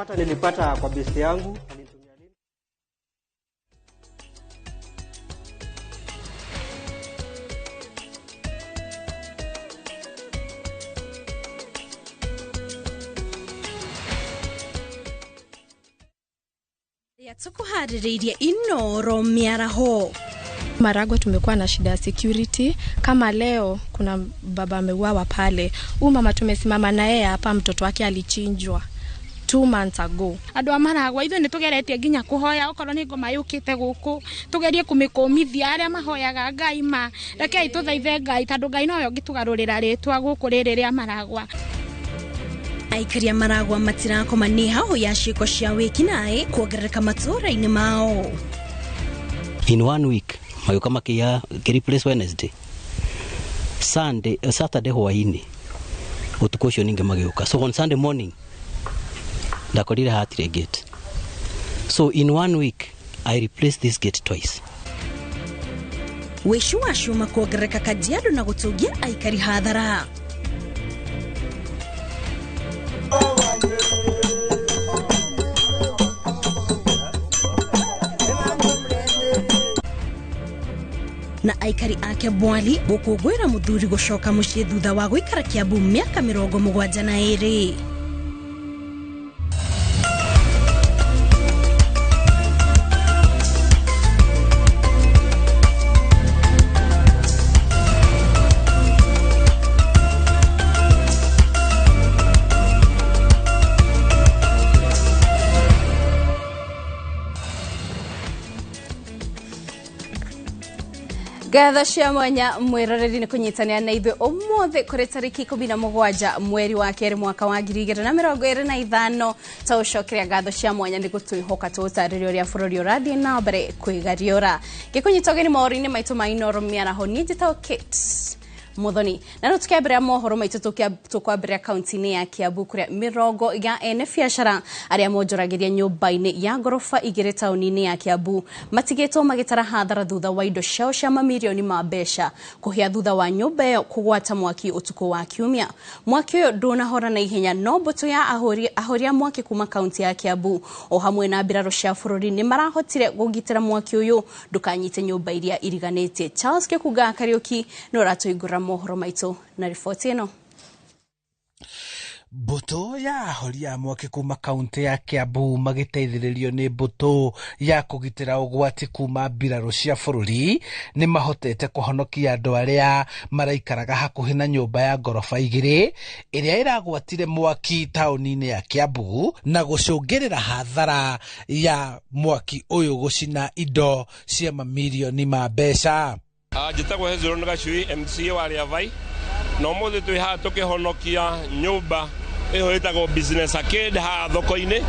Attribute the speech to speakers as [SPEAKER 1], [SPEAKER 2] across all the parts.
[SPEAKER 1] Kupata nilipata kwa besti yangu.
[SPEAKER 2] Tukuharĩrĩirie Inoro mĩaraho.
[SPEAKER 3] Maragwa tumekuwa na shida ya security. Kama leo kuna baba ameuawa pale, huyu mama tumesimama na yeye hapa, mtoto wake alichinjwa 2 months ago.
[SPEAKER 4] Andå a Maragwa, ithuä nä tå geretie nginya kå hoya okorwo nä ngoma yå kä te gå kå tå gerie kå mä kå mithia arä a mahoyaga Ngai ma rekei tå thaithe Ngai tondå Ngai nowe å ngä tå garå rä ra rä twa gå kå rä rä rä a Maragwa.
[SPEAKER 2] Aikari a Maragwa matirakoma nĩ hahũ ya ciĩko cia wĩkinaĩ kuongerereka matũũra-inĩ mao.
[SPEAKER 5] In one week magĩũka makĩiya replace Wednesday, Sunday, Saturday hwainĩ, ũtukũ ũcio ningĩ magĩũka. So on Sunday morning ndakorire hatirĩ gate. So in one week I replaced this gate twice.
[SPEAKER 2] Wĩici wa cuma kuongerereka Kajiado na gũtũngia aikari hathara. Na aikari ake Bwali gũkũngũĩra mũthuri gũcoka mũciĩ thutha wa gũikara Kiambu mĩaka 72. Ngatho cia mwanya mwĩroreri nĩ kũnyitanĩra na ithuĩ ũmũthĩ kũrĩ tarĩki 17 mweri wa kerĩ mwaka wa 2025. Ta ũcokeria ngatho cia mwanya nĩ gũtwĩhoka tũgũtarĩria ũrĩa bũrũri ũrathiĩ na mbere kwĩgariũra. Ngĩkũnyita ũgeni mohoro-inĩ maitũ ma Inoro mĩaraho, niĩ njĩtagwo Kate Muthoni, na no tukiambĩrĩria mohoro maitũ tũkwambĩrĩria kaunti-inĩ ya Kiambu kũrĩa mĩrongo ya ene biacara arĩa monjoragĩria nyũmba-inĩ ya ngoroba igĩrĩ taũni-inĩ ya Kiambu matigĩtwo magĩtara hathara thutha wa indo ciao cia mamirioni ma mbeca kũhĩa thutha wa nyũmba ĩyo kũgwata mwaki ũtukũ wa Kiumia. Mwaki ũyũ ndũnahora na ihenya, no mbũtũ ya ahũri a mwaki kuma kaunti ya Kiambu o hamwe na mbirarũ cia bũrũri nĩ marahotire kũgitĩra mwaki ũyũ ndũkanyite nyũmba iria iriganĩtie. Charles Gĩkunga Kariũki nĩ ũratũingũra mohoro maitũ na riboti ĩno.
[SPEAKER 6] Mbũtũ ya ahoria a mwaki kuma kaunti ya Kiambu magĩteithĩrĩrio nĩ mbũtũ ya kũgitĩra ũgwati kuma mbirarũ cia bũrũri nĩ mahotete kũhonokia andũ arĩa maraikaraga hakuhĩ na nyũmba ya ngoroba igĩrĩ ĩrĩa ĩragwatire mwaki taũni-inĩ ya Kiambu na gũcũngĩrĩra hathara ya mwaki ũyũ gũcina indo cia mamirioni ma mbeca.
[SPEAKER 7] Njĩtagwo Hezron Gacui, MCA wa Rĩavai, na ũmũthĩ twĩ haha tũkĩhonokia nyũmba ĩyo ĩtagwo Business Arcade haha thoko-inĩ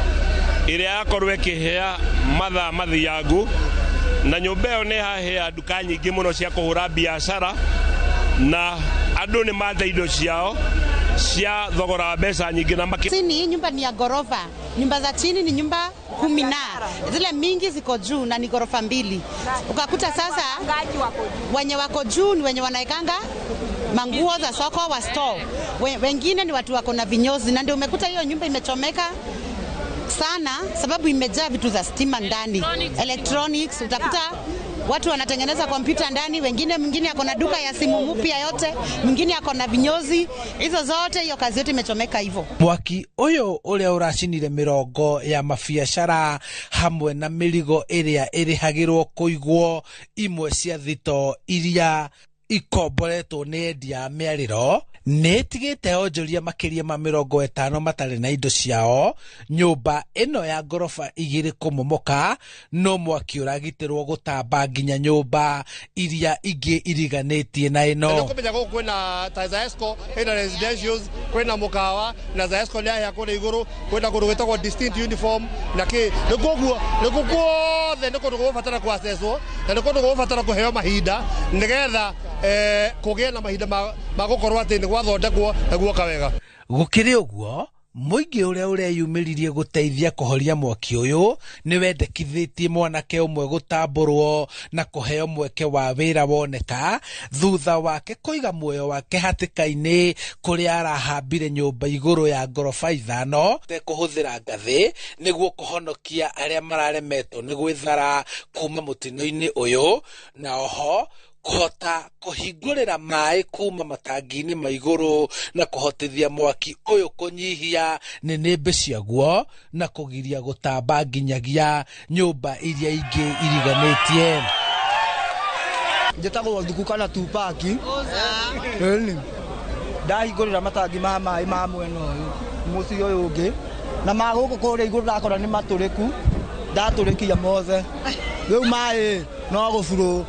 [SPEAKER 7] ĩrĩa yakorwo ĩkĩhĩa mathaa mathiangu, na nyũmba ĩyo nĩ hahĩa nduka nyingĩ mũno cia kũhũra biacara, na andũ nĩ mate indo ciao cia thogora wa mbeca nyingĩ na makĩ
[SPEAKER 8] Chini hii nyumba ni ya ghorofa. Nyumba za chini ni nyumba 10 na zile mingi ziko juu na ni ghorofa mbili. Ukakuta sasa wenye wako juu ni wenye wanaekanga manguo za soko wa store. Wengine ni watu wako na vinyozi, na ndio umekuta hiyo nyumba imechomeka sana sababu imejaa vitu za stima ndani, electronics. Utakuta watu wanatengeneza kompyuta ndani, wengine, mwingine ako na duka ya simu mpya yote, mwingine ako na vinyozi, hizo zote, hiyo kazi yote imechomeka hivyo.
[SPEAKER 6] Mwaki ũyũ ũrĩa ũracinire mĩrongo ya mabiacara hamwe na mĩrigo ĩrĩa ĩrĩhagĩrwo kũigwo imwe cia thito iria ikomboretwo nĩ endia a mĩarĩro nĩ ĩtigĩte onjoria makĩria ma 50 matarĩ na indo ciao. Nyũmba ĩno ya ngoroba igĩrĩ kũmomoka, no mwaki ũragitĩrwo gũtamba nginya nyũmba iria ingĩ iriganĩtie na ĩno.
[SPEAKER 9] Nĩ kũmenya gũkũ kwĩna ta Zaesco, ĩna residentials, kwĩna mũkawa na Zaesco nĩ ahĩa kũrĩa igũrũ, kwĩna kũndũ gwĩtagwo Distinct Uniform na kĩ nĩ koguo nĩ kũ guothe nĩ kũndũ gũgũbatara kũacecwo na nĩ kũndũ gũgũbatara kũheo mahinda nĩgetha kũgĩe na mahinda ma gũkorwo atĩ nĩ gwathondekwo na guoka wega.
[SPEAKER 6] Gũkĩrĩ ũguo, Mũingĩ ũrĩa ũreyumĩririe gũteithia kũhoria mwaki ũyũ nĩ wendekithĩtie mwanake ũmwe gũtambũrwo na kũheo mweke wa wĩra woneka thutha wake kũiga muoyo wake hatĩka-inĩ kũrĩa arahambire nyũmba igũrũ ya ngoroba 5 kũhũthĩra ngathĩ nĩguo kũhonokia arĩa mararemetwo nĩ gwĩthara kuma mũtino-inĩ ũyũ, na oho kũhota kũhingũrĩra maĩ kuma matangi-inĩ ma igũrũ na kũhotithia mwaki ũyũ kũnyihia nĩnĩmbĩ ciaguo na kũgiria gũtamba nginyagia nyũmba iria ingĩ iriganĩtie.
[SPEAKER 10] Njĩtagwo Thuku kana Tupac. Ndahingũrĩra matangi ma maĩ ma mwena ũyũ mũciĩ ũyũ ũngĩ na ma gũkũ kũrĩa igũrũ ndakora nĩ matũrĩku, ndatũrĩkia mothe rĩu maĩ no gũburũ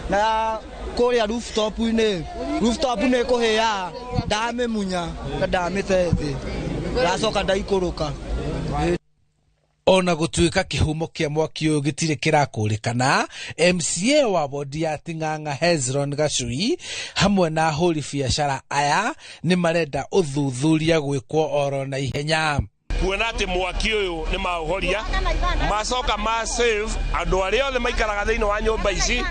[SPEAKER 10] na kũrĩa rooftop-inĩ, rooftop nĩ kũhĩa, ndamĩmunya na ndamĩte thĩ, ndacoka ndaikũrũka.
[SPEAKER 6] Ona gũtuĩka kĩhumo kĩa mwaki ũyũ gĩtirĩ kĩrakũrĩkana, MCA wa wodi ya Ting'ang'a Hezron Gacui hamwe na ahũri biacara aya nĩ marenda ũthuthuria gwĩkwo oro na ihenya.
[SPEAKER 7] Kuona atĩ mwaki ũyũ nĩ maũhoria, macoka ma save andũ arĩa othe maikaraga thĩinĩ wa nyũmba ici.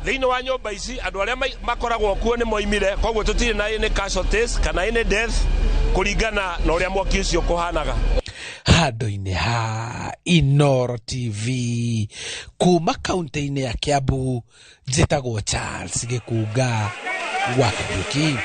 [SPEAKER 7] Thĩinĩ wa nyũmba ici andũ arĩa makoragwo kuo nĩ moimire, koguo tũtirĩ na any casualties kana any death kũringana na ũrĩa mwaki ũcio kũhanaga.
[SPEAKER 6] Handũ-inĩ ha Inooro TV kuma kaunti-inĩ ya Kiambu, njĩtagwo Charles Gĩkunga wa Kariuki.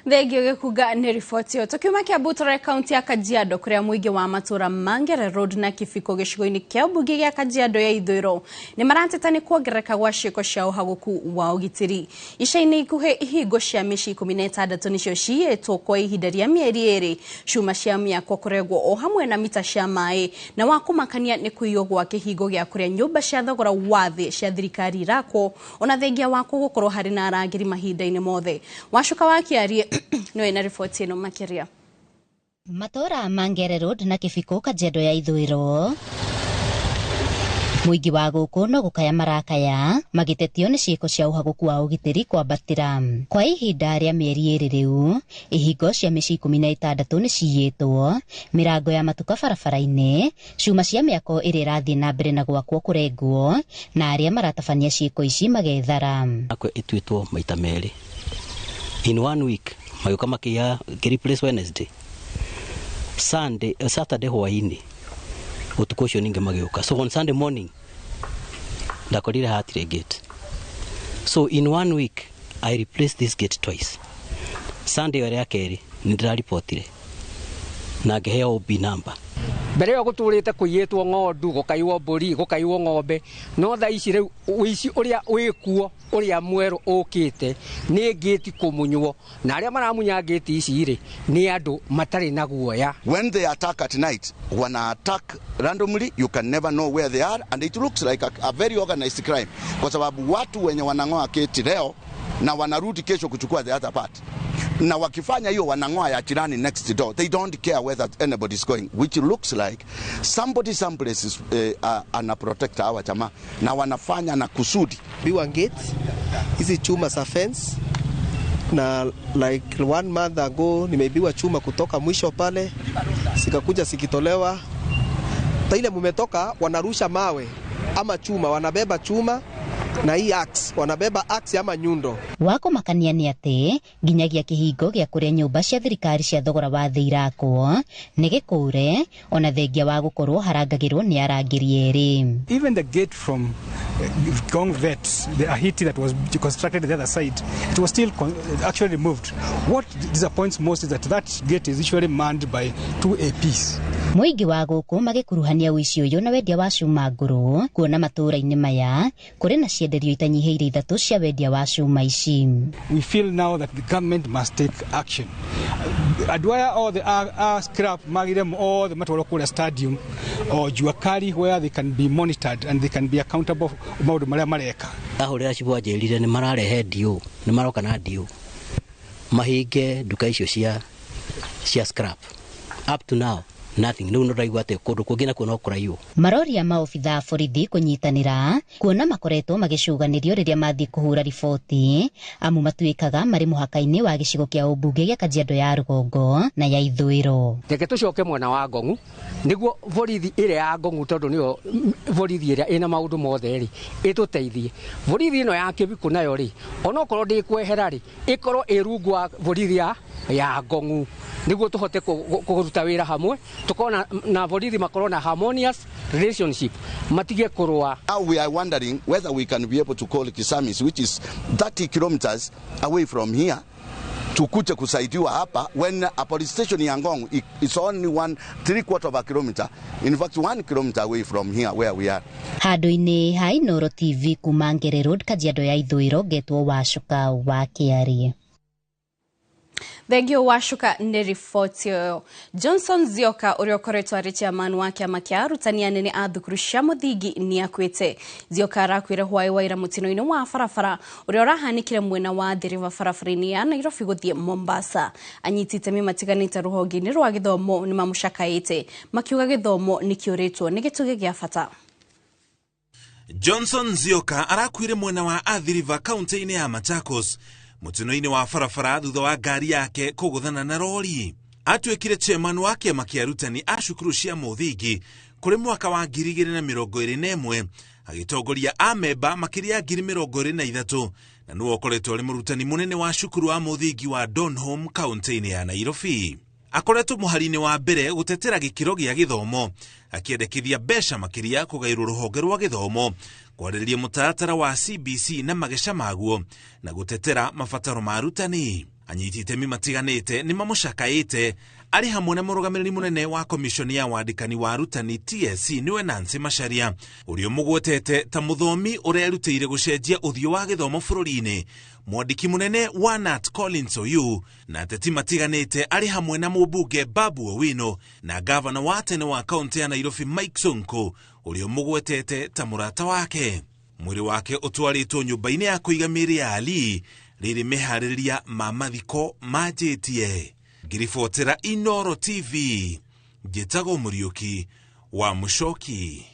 [SPEAKER 2] Thengio Gĩkunga nĩ riboti ĩyo. Tũkiuma Kiambu tũrore kaunti ya Kajiado kũrĩa mũingĩ wa matũra Mangere Road na Kibiko gĩcigo-inĩ kĩa mbunge gĩa Kajiado ya ithũĩro nĩ marateta nĩ kuongerereka gwa ciĩko cia ũhagũku wa ũgitĩri. Ica-inĩ ikuhĩ ihingo cia mĩciĩ 16 nĩcio ciyĩtwo kwa ihinda rĩa mĩeri 2, cuma cia mĩako kũregwo o hamwe na mita cia maĩ, na wa kũmakania nĩ kũiywo gwa kĩhingo gĩa kũrĩa nyũmba cia thogora wa thĩ cia thirikari irakwo, ona thengia wa gũkorwo harĩ na arangĩri mahinda-inĩ mothe. Wacuka wa Kĩarie no ina riboti ĩno makĩria.
[SPEAKER 11] Matũra Mangere Road na Kibiko Kajiado ya ithũĩro, mũingĩ wa gũkũ no gũkaya marakaya magĩtetio nĩ ciĩko cia ũhagũku wa ũgitĩri kwambatĩra. Kwa ihinda rĩa mĩeri 2 rĩu, ihingo cia mĩciĩ 16 nĩ ciyĩtwo, mĩrango ya matuka barabara-inĩ, cuma cia mĩako ĩrĩa ĩrathiĩ na mbere na gwakwo kũrengwo, na arĩa maratabania ciĩko ici magethara.
[SPEAKER 5] Akwe ĩtuĩtwo maita 2 in 1 week, magĩũka makĩiya replace Wednesday, Sunday, Saturday hwaĩ-inĩ ũtukũ ũcio ningĩ magĩũka. So on Sunday morning ndakorire hatirĩ gate. So in 1 week I replaced this gate twice. Sunday ĩyo ya kerĩ nĩ ndĩraribotire na ngĩheo OB number.
[SPEAKER 12] Mbere ĩyo gũtũrĩte kũiyĩtwo ng'ondu, gũkaiywo mbũri, gũkaiywo ng'ombe, no thaa ici rĩu ũici ũrĩa wĩkuo ũrĩa mwerũ ũkĩte nĩ ngĩti kũmunywo, na arĩa maramunya ngĩti ici rĩ nĩ andũ matarĩ na guoya.
[SPEAKER 13] When they attack at night, wana attack randomly, you can never know where they are, and it looks like a very organized crime, kwa sababu watu wenye wanang'oa geti leo na wanarudi kesho kuchukua the other part, na wakifanya hiyo wanang'oa ya jirani next door. They don't care whether anybody is going, which looks like somebody someplace is ana protect hawa jamaa na wanafanya na kusudi.
[SPEAKER 14] Biwa gate hizi chuma za fence, na like 1 month ago nimeibiwa chuma kutoka mwisho pale, sikakuja sikitolewa. Taile mumetoka wanarusha mawe ama chuma, wanabeba chuma na hii axe, wanabeba axe ama nyundo.
[SPEAKER 11] Wako makania nĩ atĩ nginyagia kĩhingo gĩa kũrĩa nyũmba cia thirikari cia thogora wa thĩ irakwo nĩ gĩkũre, ona thengia wa gũkorwo harangagĩrwo nĩ arangĩri erĩ.
[SPEAKER 15] Even the gate from Gong Vet, the Ahiti that was constructed the other side, it was still actually removed. What disappoints most is that that gate is usually manned by 2 APs.
[SPEAKER 11] Mũingĩ wa gũkũ magĩkuruhania ũici ũyũ na wendia wa cuma ngũrũ, kuona matũũra-inĩ maya kũrĩ na cienderio itanyihĩire 3 cia wendia wa cuma ici.
[SPEAKER 15] We feel now that the government must take action. Andũ aya othe a scrap magire othe matwarwo kũrĩa stadium or Jua Kali where they can be monitored and they can be accountable maũndũ marĩa mareka.
[SPEAKER 5] Ahũrĩra cibũ anjĩrire nĩ mararehe DO, nĩ maroka na DO mahinge nduka icio cia scrap. Up to now Nothing. Rĩu nĩndĩraigua atĩ kũndũ kũngĩ nakuo no kũraiywo.
[SPEAKER 11] Maroria maobitha a borithi kũnyitanĩra kuona makoretwo magĩcuganĩrio rĩrĩa mathiĩ kũhũra riboti, amu matuĩkaga marĩ mũhaka-inĩ wa gĩcigo kĩa ũmbunge gĩa Kajiado ya rũgongo na ya ithũĩro.
[SPEAKER 12] Reke tũcoke mwena wa Ngong'u nĩguo borithi ĩrĩa ya Ngong'u, tondũ nĩyo borithi ĩrĩa ĩna maũndũ mothe rĩ, ĩtũteithie. Borithi ĩno ya Kĩbikũ nayo rĩ, onokorwo ndĩkwehera rĩ, ĩkorwo ĩ rungu wa borithi ya Ngong'u nĩguo tũhote kũruta wĩra hamwe, tukorwo na borithi makorwo na harmonious relationship, matige kũrũa.
[SPEAKER 13] Now we are wondering whether we can be able to call Kisamis, which is 30 kilometers away from here, tukuje kusaidiwa hapa when a police station ya Ngong is only 1.75 of a kilometer, in fact 1 kilometer away from here where we are.
[SPEAKER 11] Handũ-inĩ ha Inooro TV kuma Ngere Road, Kajiado ya ithũĩro, ngetwo Wacuka wa Kĩarie.
[SPEAKER 2] Thengio Wacuka nĩ riboti ĩyo. Johnson Zioka ũrĩa ũkoretwo arĩ chairman wa kĩama kĩa arutani anene a thukuru cia mũthingi nĩ akuĩte. Zioka arakuire hwaĩ wa ira mũtino-inĩ wa barabara ũrĩa ũrahanĩkire mwena wa Athi River barabara-inĩ ya Nairobi gũthiĩ Mombasa. Anyiti itemi matiganĩte rũhonge-inĩ rwa gĩthomo nĩ mamũcakaĩte makiuga gĩthomo nĩ kĩũrĩtwo nĩ gĩtugĩ gĩa bata.
[SPEAKER 16] Johnson Zioka arakuire mwena wa Athi River kaunti-inĩ ya Machakos mũtino-inĩ wa barabara thutha wa ngari yake kũgũthana na rori. Atuĩkire chairman wa kĩama kĩa arutani a cukuru cia mũthingi kũrĩ mwaka wa 2021, agĩtongoria amemba makĩria ya 23,000, na nĩwe ũkoretwo arĩ mũrutani mũnene wa cukuru wa mũthingi wa Donholm kaunti-inĩ ya Nairobi. Akoretwo mũhari-inĩ wa mbere gũtetera gĩkĩro gĩa gĩthomo, akĩendekithia mbeca makĩria kũgaĩrwo rũhonge rwa gĩthomo, kwarĩrĩria mũtaratara wa CBC na mageca maguo, na gũtetera mabataro ma arutani. Anyiti itemi matiganĩte nĩ mamũcakaĩte arĩ hamwe na mũrũgamĩrĩri mũnene wa komishoni ya wandĩkani wa arutani TSC nĩwe Nancy Macharia, ũrĩa ũmũgwetete ta mũthomi ũrerutĩire gũcenjia ũthiũ wa gĩthomo bũrũri-inĩ, mwandĩki mũnene wa Nat Collins Oyu, na ateti matiganĩte arĩ hamwe na mũmbunge Babu Owino na gavana wa tene wa kaunti ya Nairobi Mike Sonko, ũrĩa ũmũgwetete ta mũrata wake. Mwĩrĩ wake ũtwarĩtwo nyũmba-inĩ ya kũiga mĩĩrĩ ya Ali rĩrĩ meharĩrĩria ma mathiko manjĩtie. Ngĩribotera Inooro TV, njĩtagwo Mũriũki wa Mũcoki.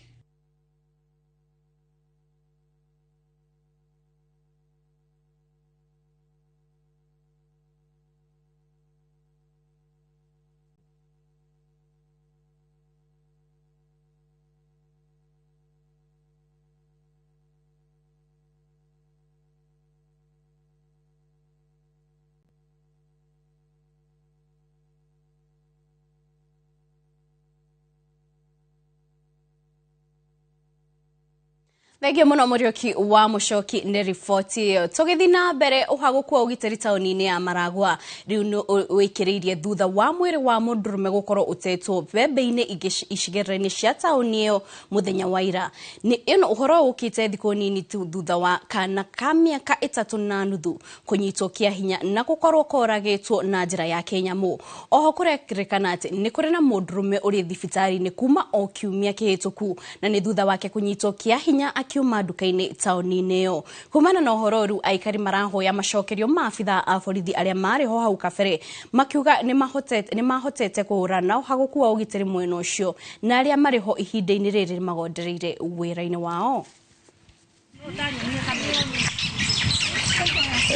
[SPEAKER 2] Thengio muno Mũriũki wa Mũcoki nĩ riboti ĩyo. Tũgĩthiĩ na mbere, ũhagũku wa ũgitĩri taũni-inĩ ya Maragua rĩu nĩ wĩkĩrĩirie thutha wa mwĩrĩ wa mũndũrũme gũkorwo ũtetwo mbembe-inĩ icigĩrĩra-inĩ cia taũni ĩyo mũthenya wa ira. Nĩ ĩno ũhoro ũkĩte thikũ nini tu thutha wa kana ka mĩaka 3.5 kũnyitwo kĩa hinya na gũkorwo koragĩtwo na njĩra ya kĩnyamũ. Oho kũrekĩrĩkana atĩ nĩ kũrĩ na mũndũrũme ũrĩ thibitarĩ-inĩ kuma o kiumia kĩhĩtũku na nĩ thutha wake kũnyitwo kĩa hinya akiuma nduka-inĩ taũni-inĩ ĩyo. Kumana na ũhoro rĩu aikari marahoya macokerio ma abithaa a borithi arĩa marĩ ho hau kabere, makiuga nĩ mahotete kũhũrana ũhagũku wa ũgitĩri mwena ũcio na arĩa marĩ ho ihinda-inĩ rĩrĩ magondereire wĩra-inĩ wao.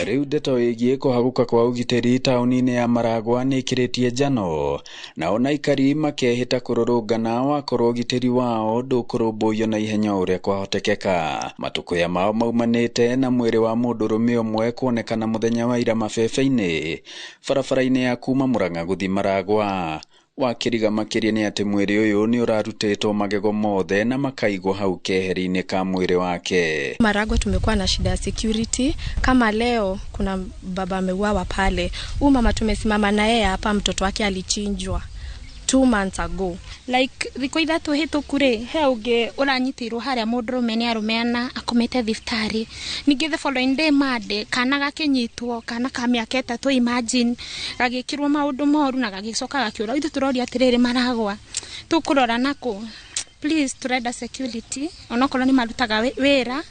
[SPEAKER 17] Rĩu ndeto ĩgiĩ kũhagũka kwa ũgitĩri taũni-inĩ ya Maragua nĩ ĩkĩrĩtie njano, nao aikari makehĩta kũrũrũngana wakorwo ũgitĩri wao ndũkũrũmbũiyo na ihenya ũrĩa kwahotekeka. Matukũ mao maumanĩte na mwĩrĩ wa mũndũrũme ũmwe kuonekana mũthenya wa ira mabebe-inĩ barabara-inĩ ya kuma Murang'a gũthiĩ Maragua. Wakĩriga makĩria nĩ atĩ mwĩrĩ ũyũ nĩ ũrarutĩtwo magego mothe na makaigwo hau keheri-inĩ ka mwĩrĩ wake.
[SPEAKER 3] Maragua tumekuwa na shida ya security. Kama leo kuna baba ameuawa pale. Huyu mama tumesimama na yeye hapa, mtoto wake alichinjwa 2 months ago.
[SPEAKER 4] Like thikũ 3 hĩtũku rĩ, he ũngĩ ũranyitirwo harĩa mũndũrũme nĩ arũme ana akomete thibitarĩ. Ningĩ the following day Monday, kana gakĩnyitwo, kana ka mĩaka 3, imagine, gagĩkĩrwo maũndũ moru na gagĩcoka gakĩũra. Ithuĩ tũroria atĩrĩrĩ, Maragua tũkũrora nakũ? Please, turenda security onokorwo nĩ marutaga wĩra,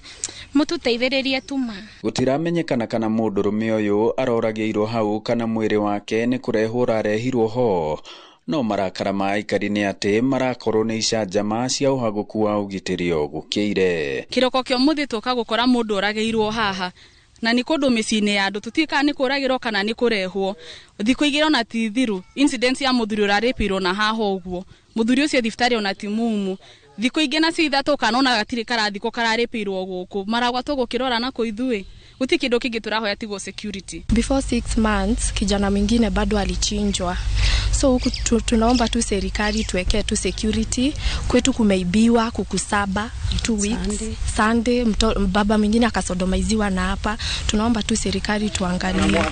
[SPEAKER 4] mũtũteithĩrĩrie tuma.
[SPEAKER 17] Gũtiramenyekana kana mũndũrũme ũyũ aroragĩirwo hau kana mwĩrĩ wake nĩ kũrehwo ũrarehirwo ho. No marakara ma aikari nĩ atĩ marakorwo nĩ icanjama cia ũhagũku wa ũgitĩri o gũkĩire.
[SPEAKER 18] Kĩroko kĩa ũmũthĩ tũka gũkora mũndũ ũragĩirwo haha na nĩ kũndũ mĩciĩ-inĩ ya andũ, tũtiũĩ kana nĩ kũragĩrwo kana nĩ kũrehwo. Thikũ igĩrĩ ona ti thiru, incident ya mũthuri ũrarĩpirwo na haha ũguo, mũthuri ũcio thibitarĩ ona ti mumu. Thikũ ingĩ nacio ithatũ kana ona gatirĩ karathikwo kararĩpirwo gũkũ. Maragwa tũgũkĩrora nako ithuĩ, gũtirĩ kĩndũ kĩngĩ tũrahoya tigo security.
[SPEAKER 3] Before 6 months kijana mwingine bado alichinjwa. So huku tunaomba tu serikali tuwekee tu security. Kwetu kumeibiwa kuku 7 2 weeks Sunday, baba mwingine akasodomaiziwa na hapa. Tunaomba tu serikali tuangalie.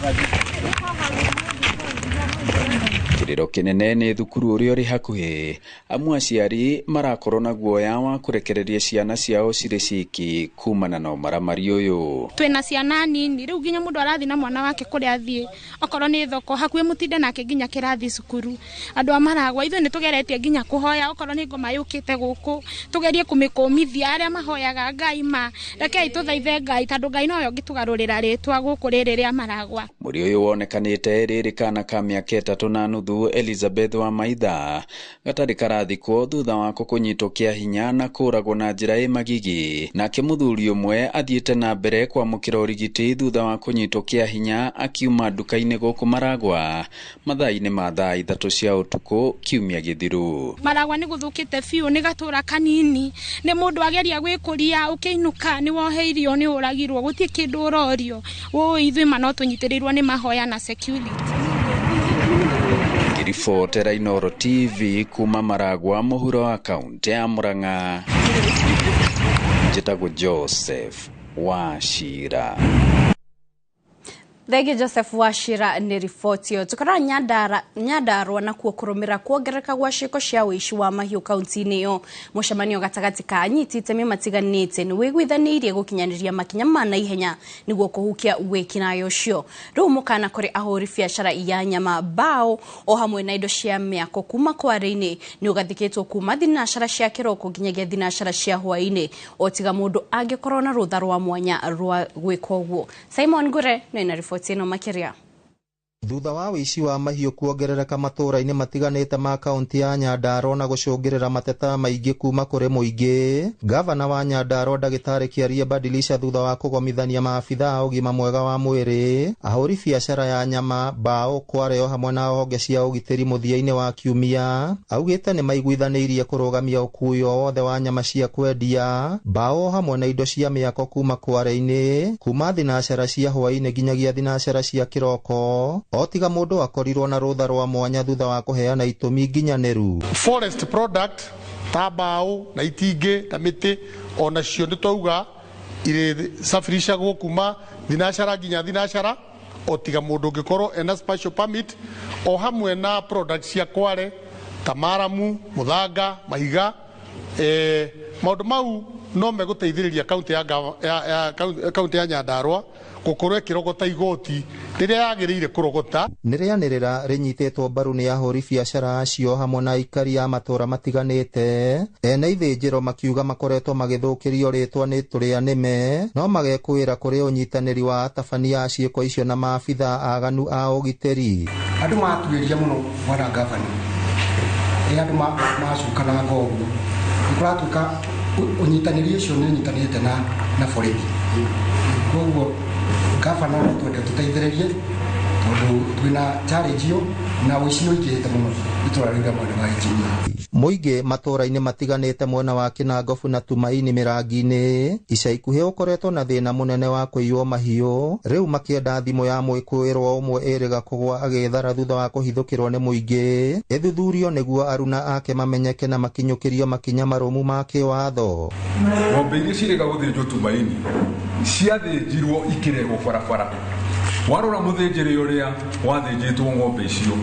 [SPEAKER 17] Kĩrĩro kĩnene nĩ thukuru ũrĩa ũrĩ hakuhĩ, amu aciari marakorwo na guoya wa kũrekereria ciana ciao cirĩ ciki kumana na ũmaramari ũyũ.
[SPEAKER 4] Twĩna ciana nini rĩu nginya mũndũ arathiĩ na mwana wake kũrĩa athiĩ, okorwo nĩ thoko hakuhĩ mũtinde nake nginya kĩrathi cukuru. Andũ a Maragwa ithuĩ nĩ tũgeretie nginya kũhoya, okorwo nĩ ngoma yũkĩte gũkũ tũgerie kũmĩkũmithia, arĩa mahoyaga Ngai ma rekei tũthaithe Ngai, tondũ Ngai nowe ũngĩtũgarũrĩra rĩtwa gũkũ rĩrĩ rĩa Maragwa.
[SPEAKER 17] Mũrĩ ũyũ wonekanĩte rĩrĩ kana ka mĩaka 3.5 Elizabeth wa Maitha gatarĩ karathikwo thutha wako kũnyitwo kĩa hinya na kũragwo na njĩra ĩ magigi. Nake mũthuri ũmwe athiĩte na mbere kwamũkĩra ũrigiti thutha wa kũnyitwo kĩa hinya akiuma nduka-inĩ gũkũ Maragwa mathaa-inĩ ma thaa 3 cia ũtukũ kiumia gĩthiru.
[SPEAKER 4] Maragwa nĩ gũthũkĩte biũ, nĩ gatũra kanini, nĩ mũndũ ageria gwĩkũria ũkĩinũka nĩ woheirio nĩ ũragirwo, gũtirĩ kĩndũ ũrorio. Wũi ithuĩ ma no tũnyitĩrĩirwo nĩ mahoya na security.
[SPEAKER 17] Ngĩribotera Inooro TV kuma Maragwa mũhuro wa kaũntĩ ya Murang'a, njĩtagwo Joseph Wachira.
[SPEAKER 2] Thengi Joseph Wachira nĩ riboti ĩyo. Tũkarora Nyandarua nakuo kũrũmĩrĩra kuongerereka gwa ciĩko cia ũici wa mahiũ kaunti-inĩ ĩyo. Mũcemanio gatagatĩ ka anyiti itemi matiganĩte nĩ wĩiguithanĩirie gũkinyanĩria makinya ma naihenya nĩguo kũhukia wĩkinaĩ ũcio. Rĩu mũkana kũrĩ ahũri biacara ya nyama, mbao o hamwe na indo cia mĩako kuma kware-inĩ nĩ ũgathĩkĩtwo kuma thinacara cia kĩroko nginyagia thinacara cia hwaĩ-inĩ, o tiga mũndũ angĩkorwo na rũtha rwa mwanya rwa gwĩka ũguo. Simon Ngure nĩ na riboti ĩno makĩria.
[SPEAKER 19] Thutha wa ũici wa mahiũ kuongerereka matũũra-inĩ matiganĩte ma kaunti ya Nyandarua na gũcũngĩrĩra mateta maingĩ kuma kũrĩ mũingĩ, gavana wa Nyandarua ndagĩtarĩ Kĩarie Badilisha thutha wa kũgomithania maabitha a ũgima mwega wa mwĩrĩ, ahũri biacara ya nyama, mbao, kware o hamwe na honge cia ũgitĩri mũthia-inĩ wa kiumia, augĩte nĩ maiguithanĩirie kũrũgamia ũkuui o wothe wa nyama cia kwendia, mbao hamwe na indo cia mĩako kuma kware-inĩ, kuma thinacara cia hwaĩ-inĩ nginyagia thinacara cia kĩroko, o tiga mũndũ akorirwo na rũtha rwa mwanya thutha wa kũheana itũmi nginyanĩru.
[SPEAKER 9] Forest product ta mbao na itingĩ na mĩtĩ onacio nĩ twauga irĩsafirishagwo kuma thinacara nginya thinacara, o tiga mũndũ ũngĩkorwo ena special permit, o hamwe na product cia kware ta maramu, mũthanga, mahiga. Maũndũ mau no megũteithĩrĩria kaunti ya Nyandarua gũkorwo ĩkĩrogota igoti rĩrĩa yagĩrĩire kũrogota.
[SPEAKER 19] Nĩ rĩanĩrĩra rĩnyitĩtwo mbaru nĩ ahũri biacara acio hamwe na aikari a matũũra matiganĩte. Ene ithĩnjĩro makiuga makoretwo magĩthũkĩrio rĩtwa nĩ tũrĩa nĩme, no magekũĩra kũrĩ ũnyitanĩri wa atabania a ciĩko icio na maabitha aganu a ũgitĩri.
[SPEAKER 20] Andũ matuĩria mũno bwana gavana, rĩrĩa andũ macukana ũguo nĩ kũratuĩka ũnyitanĩri ũcio nĩ ũnyitanĩte na borithi. Koguo gavana no twende tũteithĩrĩrie tondũ twĩna challenge ĩyo na ũici nĩ ũingĩhĩte mũno itũra rĩu rĩa mwena wa engineer.
[SPEAKER 19] Mũingĩ matũũra-inĩ matiganĩte mwena wa Kĩnangobu na Tumaini Mĩrangi-inĩ ica ikuhĩ ũkoretwo na thĩna mũnene wa kũiywo mahiũ, rĩu makĩenda thimũ ya mwĩkũĩrwo ũmwe ĩrĩga kũgwa agĩthara thutha wa kũhithũkĩrwo nĩ mũingĩ ĩthuthurio nĩguo aruna ake mamenyeke na makinyũkĩrio makinya marũmu ma kĩwatho.
[SPEAKER 21] Ng'ombe iria cirĩga gũthĩnjwo Tumaini ciathĩnjirwo ikĩrehwo barabara. Warora mũthĩnjĩri ũrĩa wathĩnjĩtwo ng'ombe icio,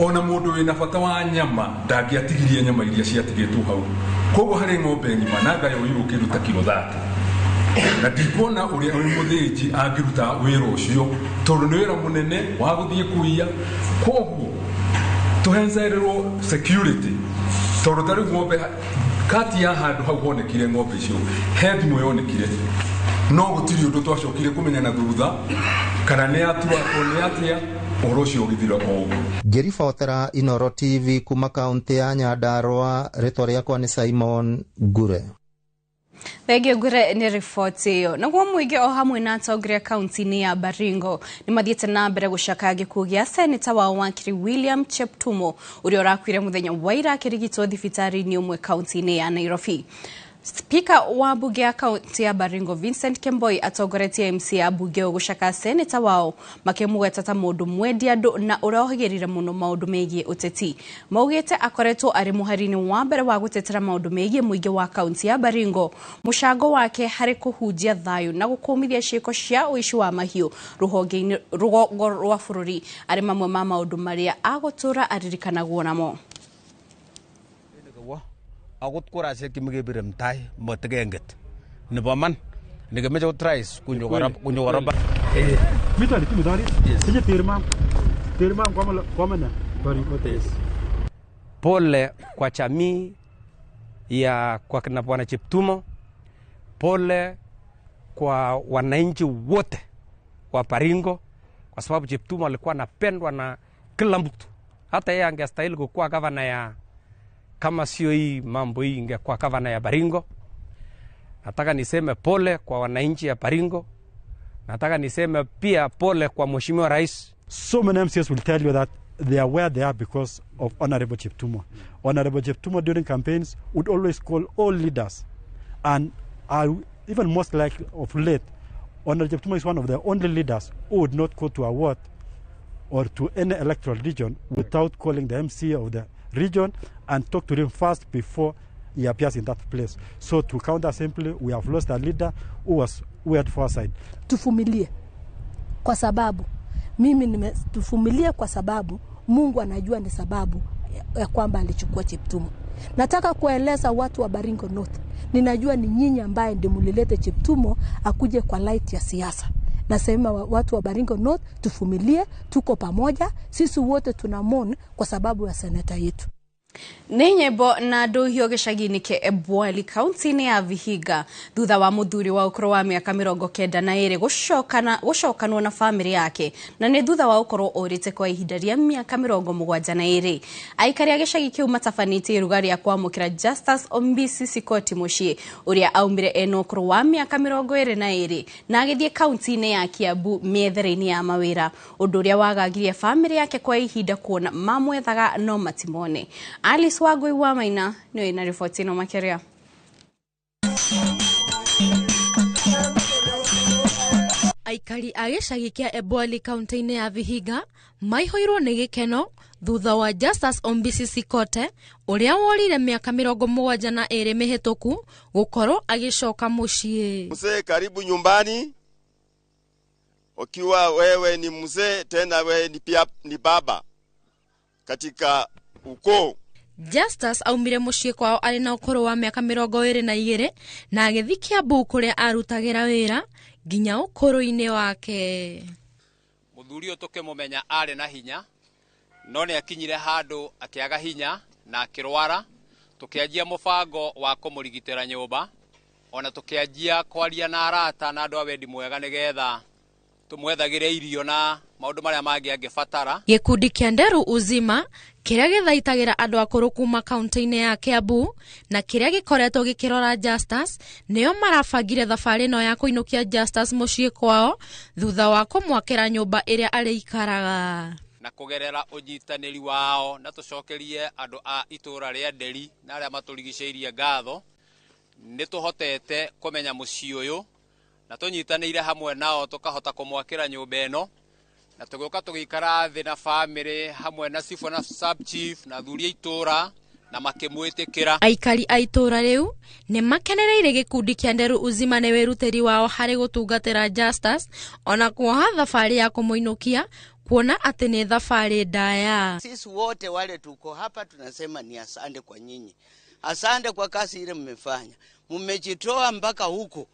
[SPEAKER 21] ona mũndũ wĩna bata wa nyama ndangĩatigirie nyama iria ciatigĩtwo hau. Koguo harĩ ng'ombe ng'ima na ngayoirwo kĩndũ ta kiro 30, na ndikuona ũrĩa ũrĩ mũthĩnji angĩruta wĩra ũcio tondũ nĩ wĩra mũnene wa gũthiĩ kũiya. Koguo tũhencererwo security tondũ ta rĩu ng'ombe kati ya handũ hau honekire ng'ombe icio he thimũ yonekire, no gũtirĩ ũndũ twacokire kũmenya na thutha kana nĩ atuatwo nĩ atĩa. Ũhoro ũcio ũgĩthira o ũguo.
[SPEAKER 19] Ngĩribotera Inoro TV kuma kaunti ya Nyandarua, rĩtwa rĩakwa nĩ Simon Ngure.
[SPEAKER 2] Thengio Ngure nĩ riboti ĩyo. Naguo mũingĩ o hamwe na atongoria kaunti-inĩ ya Baringo nĩ mathiĩte na mbere gũcakaya gĩkuũ gĩa seneta wao wakiri William Cheptumo ũrĩa ũrakuire mũthenya wa ira akĩrigitwo thibitarĩ-inĩ ũmwe kaunti-inĩ ya Nairobi. Spika wa bunge ya kaunti ya Baringo Vincent Kemboi atongoretie MCA a bunge ũyũ gũcakaya seneta wao makĩmũgweta ta mũndũ mwendi andũ na ũrĩa ũhĩgĩrĩire mũno maũndũ megiĩ ũteti. Maugĩte akoretwo arĩ mũhari-inĩ wa mbere wa gũtetera maũndũ megiĩ mũingĩ wa kaunti ya Baringo, mũcango wake harĩ kũhunjia thayũ na gũkũmithia ciĩko cia ũici wa mahiũ rũhonge-inĩ rũgongo rwa bũrũri arĩ mamwe ma maũndũ marĩa agũtũra aririkanagwo namo.
[SPEAKER 1] Akot kurasiek chemekebire mutai matikenget nebo man nekemeche kot rais konyo kora.
[SPEAKER 12] Pole kwa jamii ya kwa kina Bwana Cheptumo, pole kwa wananchi wote wa Baringo, kwa sababu Cheptumo alikuwa anapendwa na kila mtu. Hata yeye angestahili kukuwa gavana ya, kama sio hii mambo hii ingekuwa gavana ya Baringo. Nataka niseme pole kwa wananchi ya Baringo. Nataka niseme pia pole kwa Mheshimiwa Rais.
[SPEAKER 22] So many MCAs will tell you that they are where they are because of Honorable Cheptumo. Honorable Cheptumo during campaigns would always call all leaders, and are even most likely of late, Honorable Cheptumo is one of the only leaders who would not go to a ward or to any electoral region without calling the MCA of the region and talk to him first before he appears in that place. So to counter simply, we have lost a leader who had foresight.
[SPEAKER 23] Tuvumilie kwa sababu mimi tuvumilie kwa sababu Mungu anajua ni sababu ya kwamba alichukua Cheptumo. Nataka kueleza watu wa Baringo North, ninajua ni nyinyi ambaye ndiye mlilete Cheptumo akuje kwa light ya siasa. Nasema watu wa Baringo North tuvumilie, tuko pamoja, sisi wote tunamon kwa sababu ya seneta yetu.
[SPEAKER 2] Nĩ nyĩmbo na ndũhio gĩcagi-inĩ kĩa Ebwali kaunti-inĩ ya Vihiga thutha wa mũthuri wa ũkũrũ wa mĩaka 92 gũcokanwo na bamĩrĩ yake, na nĩ thutha wa gũkorwo orĩte kwa ihinda rĩa mĩaka 72. Aikari a gĩcagi kĩu matabanĩtie iruga rĩa kwamũkĩra Justus Ombisi Sikoti mũciĩ ũrĩa aumire ena ũkũrũ wa mĩaka 22 na agĩthiĩ kaunti-inĩ ya Kiambu mĩethere-inĩ ya mawĩra, ũndũ ũrĩa wagagirie bamĩrĩ yake kwa ihinda kuona mamwethaga no matimone. Alice Wagoi wa Maina nĩwe na riboti ĩno makĩria.
[SPEAKER 24] Aikari a gĩcagi kĩa Ebwali kaunti-inĩ ya Vihiga maihũirwo nĩ gĩkeno thutha wa Justus Ombisi Sikote ũrĩa worire mĩaka 72 mĩhĩtũku gũkorwo agĩcoka mũciĩ.
[SPEAKER 25] Mzee, karibu nyumbani. Ukiwa wewe ni mzee tena wewe ni pia ni baba katika ukoo.
[SPEAKER 24] Justus aumire mũciĩ kwao arĩ na ũkũrũ wa mĩaka 22 na agĩthiĩ Kiambu kũrĩa arutagĩra wĩra nginya ũkũrũ-inĩ wake.
[SPEAKER 26] Mũthuri ũyũ tũkĩmũmenya arĩ na hinya, no nĩ akinyire handũ akĩaga hinya na akĩrwara. Tũkĩanjia mũbango wa kũmũrigitĩra nyũmba, ona tũkĩanjia kwaria na arata na andũ a wendi mwega nĩgetha tũmwethagĩre irio na maũndũ marĩa mangĩ angĩbatara.
[SPEAKER 24] Gĩkundi kĩa Nderu Uzima kĩrĩa gĩthaitagĩra andũ akũrũ kuma kaunti-inĩ ya Kiambu na kĩrĩa gĩkoretwo gĩkĩrora Justus nĩo marabangire thabarĩ ĩno ya kũinũkia Justus mũciĩ kwao thutha wa kũmwakĩra nyũmba ĩrĩa arĩikaraga.
[SPEAKER 26] Na kũgerera ũnyitanĩri wao na tũcokerie andũ a itũra rĩa Nderi na arĩa matũrigicĩirie ngatho, nĩ tũhotete kũmenya mũciĩ ũyũ na tũnyitanĩire hamwe nao tũkahota kũmwakĩra nyũmba ĩno, na tũgĩũka tũgĩikara thĩ na bamĩrĩ hamwe na cibũ na sub chief na athuri a itũra na makĩmwĩtĩkĩra.
[SPEAKER 24] Aikari a itũra rĩu nĩ makenereire gĩkundi kĩa Nderu Uzima nĩ wĩrutĩri wao harĩ gũtungatĩra Justus ona kuoha thabarĩ ya kũmũinũkia kuona atĩ nĩ thabarĩ ndaya.
[SPEAKER 27] Sisi wote wale tuko hapa tunasema ni asante kwa nyinyi, asante kwa kazi ile mmefanya, mmejitoa mpaka huko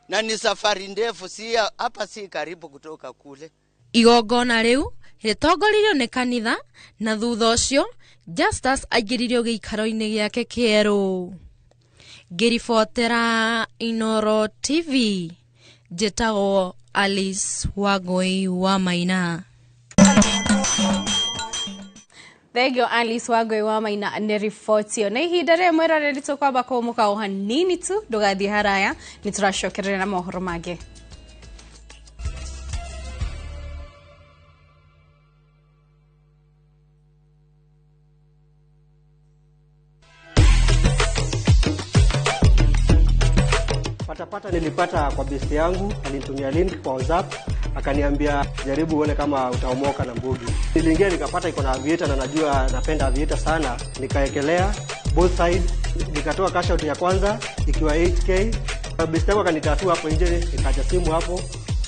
[SPEAKER 27] na ni safari ndefu, si hapa si karibu kutoka kule.
[SPEAKER 24] Igongona rĩu rĩtongoririo nĩ kanitha na thutha ũcio Justus aingĩririo gĩikaro-inĩ gĩake kĩerũ. Ngĩribotera Inoro TV, njĩtagwo Alice Wangui wa Maina.
[SPEAKER 2] Thengio Alice Wangui wa Maina nĩ riboti ĩyo. Na ihinda rĩrĩ mwĩroreri tũkwamba kũmũka o hanini tu, ndũgathiĩ haraya, nĩ tũracokerera na mohoro mangĩ.
[SPEAKER 5] Patapata nilipata kwa besti yangu, alinitumia link kwa WhatsApp, akaniambia jaribu uone kama utaomoka na mbugi. Niliingia nikapata iko na aviator na najua napenda aviator sana, nikaekelea both side, nikatoa cash out ya kwanza ikiwa 8k. Besti yangu akanitatua hapo nje, nikaacha simu hapo.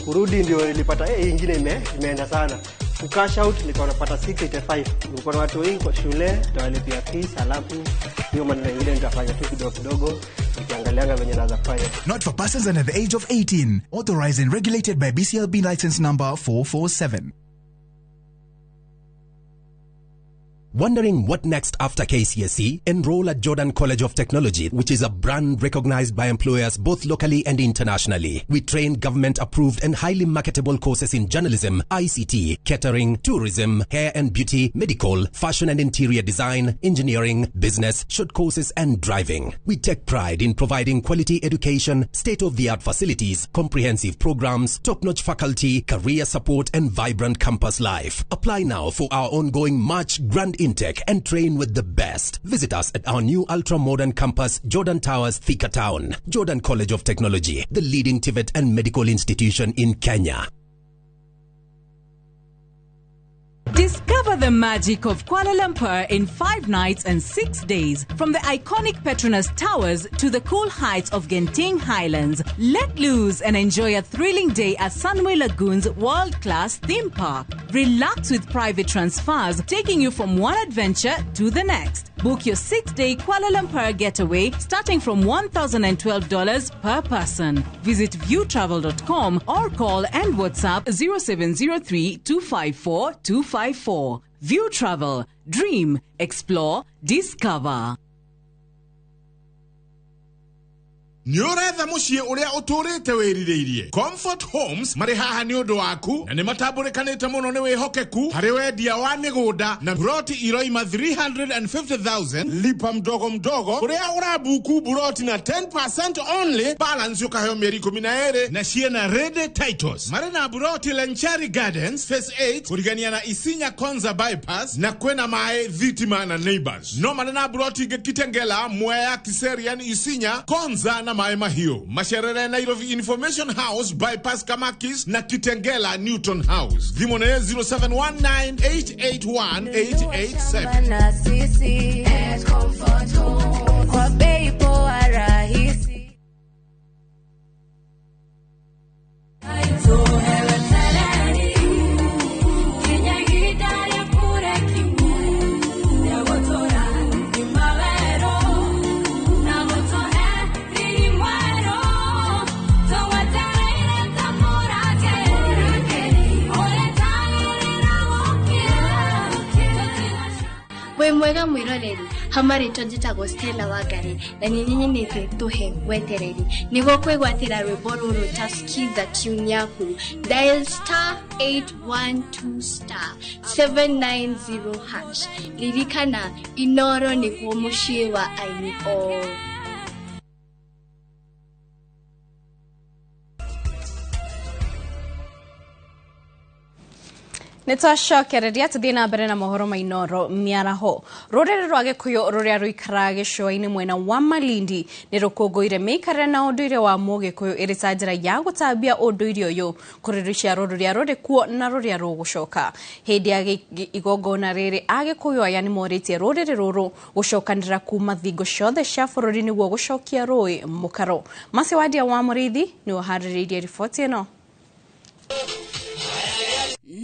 [SPEAKER 5] Kurudi ndio nilipata hii ingine imeenda sana. Ku cash out nikaona napata 685. Nilikuwa na watu wengi kwa shule, nitawalipia fees, alafu hiyo maneno mengine nitafanya tu kidogo kidogo.
[SPEAKER 6] Not for persons under the age of 18. Authorized and regulated by BCLB license number 447.
[SPEAKER 7] Wondering what next after KCSE? Enroll at Jordan College of Technology, which is a brand recognized by employers both locally and internationally. We train government-approved and highly marketable courses in journalism, ICT, catering, tourism, hair and beauty, medical, fashion and interior design, engineering, business, short courses and driving. We take pride in providing quality education, state-of-the-art facilities, comprehensive programs, top-notch faculty, career support and vibrant campus life. Apply now for our ongoing March Grand Intake and train with the best. Visit us at our new ultra-modern campus, Jordan Towers, Thika Town. Jordan College of Technology, the leading TVET and medical institution in Kenya.
[SPEAKER 8] Discover the magic of Kuala Lumpur in 5 nights and 6 days. From the iconic Petronas Towers to the cool heights of Genting Highlands. Let loose and enjoy a thrilling day at Sunway Lagoon's world-class theme park. Relax with private transfers taking you from one adventure to the next. Book your 6-day Kuala Lumpur getaway starting from $1,012 per person. Visit viewtravel.com or call and WhatsApp 0703 254 254. View Travel. Dream, explore, discover.
[SPEAKER 10] Nĩ ũretha mũciĩ ũrĩa ũtũrĩte wĩrirĩirie. Comfort Homes marĩ haha nĩ ũndũ waku na nĩ matambũrĩkanĩte mũno nĩ wĩhokeku harĩ wendia wa mĩgũnda na broti iroima 350,000 lipa mdogo mdogo ũrĩa ũrabuku broti na 10% only balance ũkaheo mĩeri 12 na ciena ready titles. Marĩ na broti Lenchari Gardens Phase 8 kũrigania na Isinya Konza Bypass na kwĩna maĩ thitima na neighbors. No marĩ na broti ingĩ Kitengela, Mwea, Kiserian, Isinya, Konza na Maĩ Mahiũ. Macerere Nairobi Information House Bypass Kamakis na Kitengela Newton House. Thimũ nĩ 0719881887.
[SPEAKER 14] Na sisi at Comfort Home kwa bei poa rahisi.
[SPEAKER 15] Wĩ mwega mwĩroreri hama rĩtwa njĩtagwo Stella Wangari na nĩ nyenyete tũhe wetereri nĩguo kwĩgwatĩra rwĩmbo rũrũ ta skiza tune yaku dial star 812 star 790 hash. Ririkana Inoro nĩguo mũciĩ wa aini othe.
[SPEAKER 2] Nĩtwacokereria tũthiĩ na mbere na mohoro ma Inoro mĩaraho. Rũrĩrĩ rwa Gĩkũyũ rũrĩa rũikaraga gĩcũa-inĩ mwena wa Malindi nĩ rũkũngũĩire mĩikarĩre na ũndũire wa Mũgĩkũyũ ĩrĩ ta njĩra ya gũtambia ũndũire ũyũ kũrĩ rũciaro rũrĩa rũrĩ kuo na rũrĩa rũgũcoka. Hĩndĩ ya igongona rĩrĩ Agĩkũyũ aya nĩmorĩtie rũrĩrĩ rũrũ gũcokanĩrĩra kuma thingo ciothe cia bũrũri nĩguo gũcokia rũĩ mũkaro. Mercy Wandia wa Mũrĩithi nĩwe ũharĩrĩirie riboti ĩno.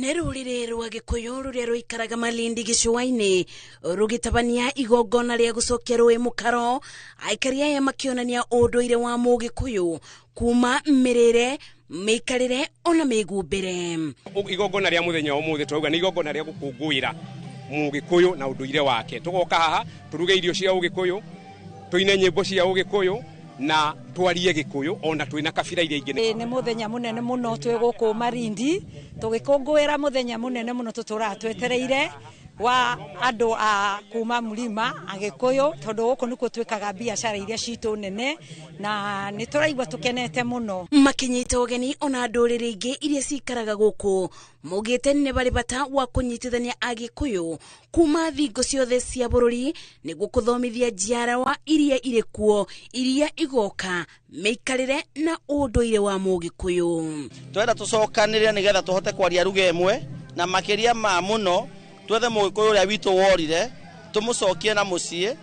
[SPEAKER 28] Nĩ rũrĩrĩ rwa Gĩkũyũ rũrĩa rũikaraga Malindi gĩcũa-inĩ rũgĩtabania igongona rĩa gũcokia rũĩ mũkaro, aikari aya makĩonania ũndũire wa Mũgĩkũyũ kuma mĩrĩre, mĩikarĩre ona mĩhumbĩre.
[SPEAKER 29] Igongona rĩa mũthenya wa ũmũthĩ twauga nĩ igongona rĩa gũkũngũĩra Mũgĩkũyũ na ũndũire wake. Tũgoka haha tũruge irio cia Ũgĩkũyũ, tũine nyĩmbo cia Ũgĩkũyũ na twarie Gĩkũyũ ona twina kabira iria ingĩ.
[SPEAKER 30] Nĩ mũthenya mũnene mũno twĩ gũkũ Malindi tũgĩkũngũĩra mũthenya mũnene mũno tũtũraga twetereire
[SPEAKER 3] Wa andũ a kuma mũrima Agĩkũyũ tondũ gũkũ nĩkuo twĩkaga biacara iria citũ nene na nĩ tũraigua tũkenete mũno.
[SPEAKER 28] Makinyĩte ũgeni ona ndũrĩrĩ ingĩ iria cikaraga gũkũ maugĩte nĩ barĩ bata wa kũnyitithania Agĩkũyũ kuma thingo ciothe cia bũrũri nĩguo kũthomithia njiarwa iria irĩ kuo iria igoka mĩikarĩre na ũndũire wa Mũgĩkũyũ.
[SPEAKER 4] Twenda tũcokanĩrĩre nĩgetha tũhote kwaria ruga ĩmwe na makĩria ma mũno twethe Mũgĩkũyũ ũrĩa witũ worire tũmũcokie na mũciĩ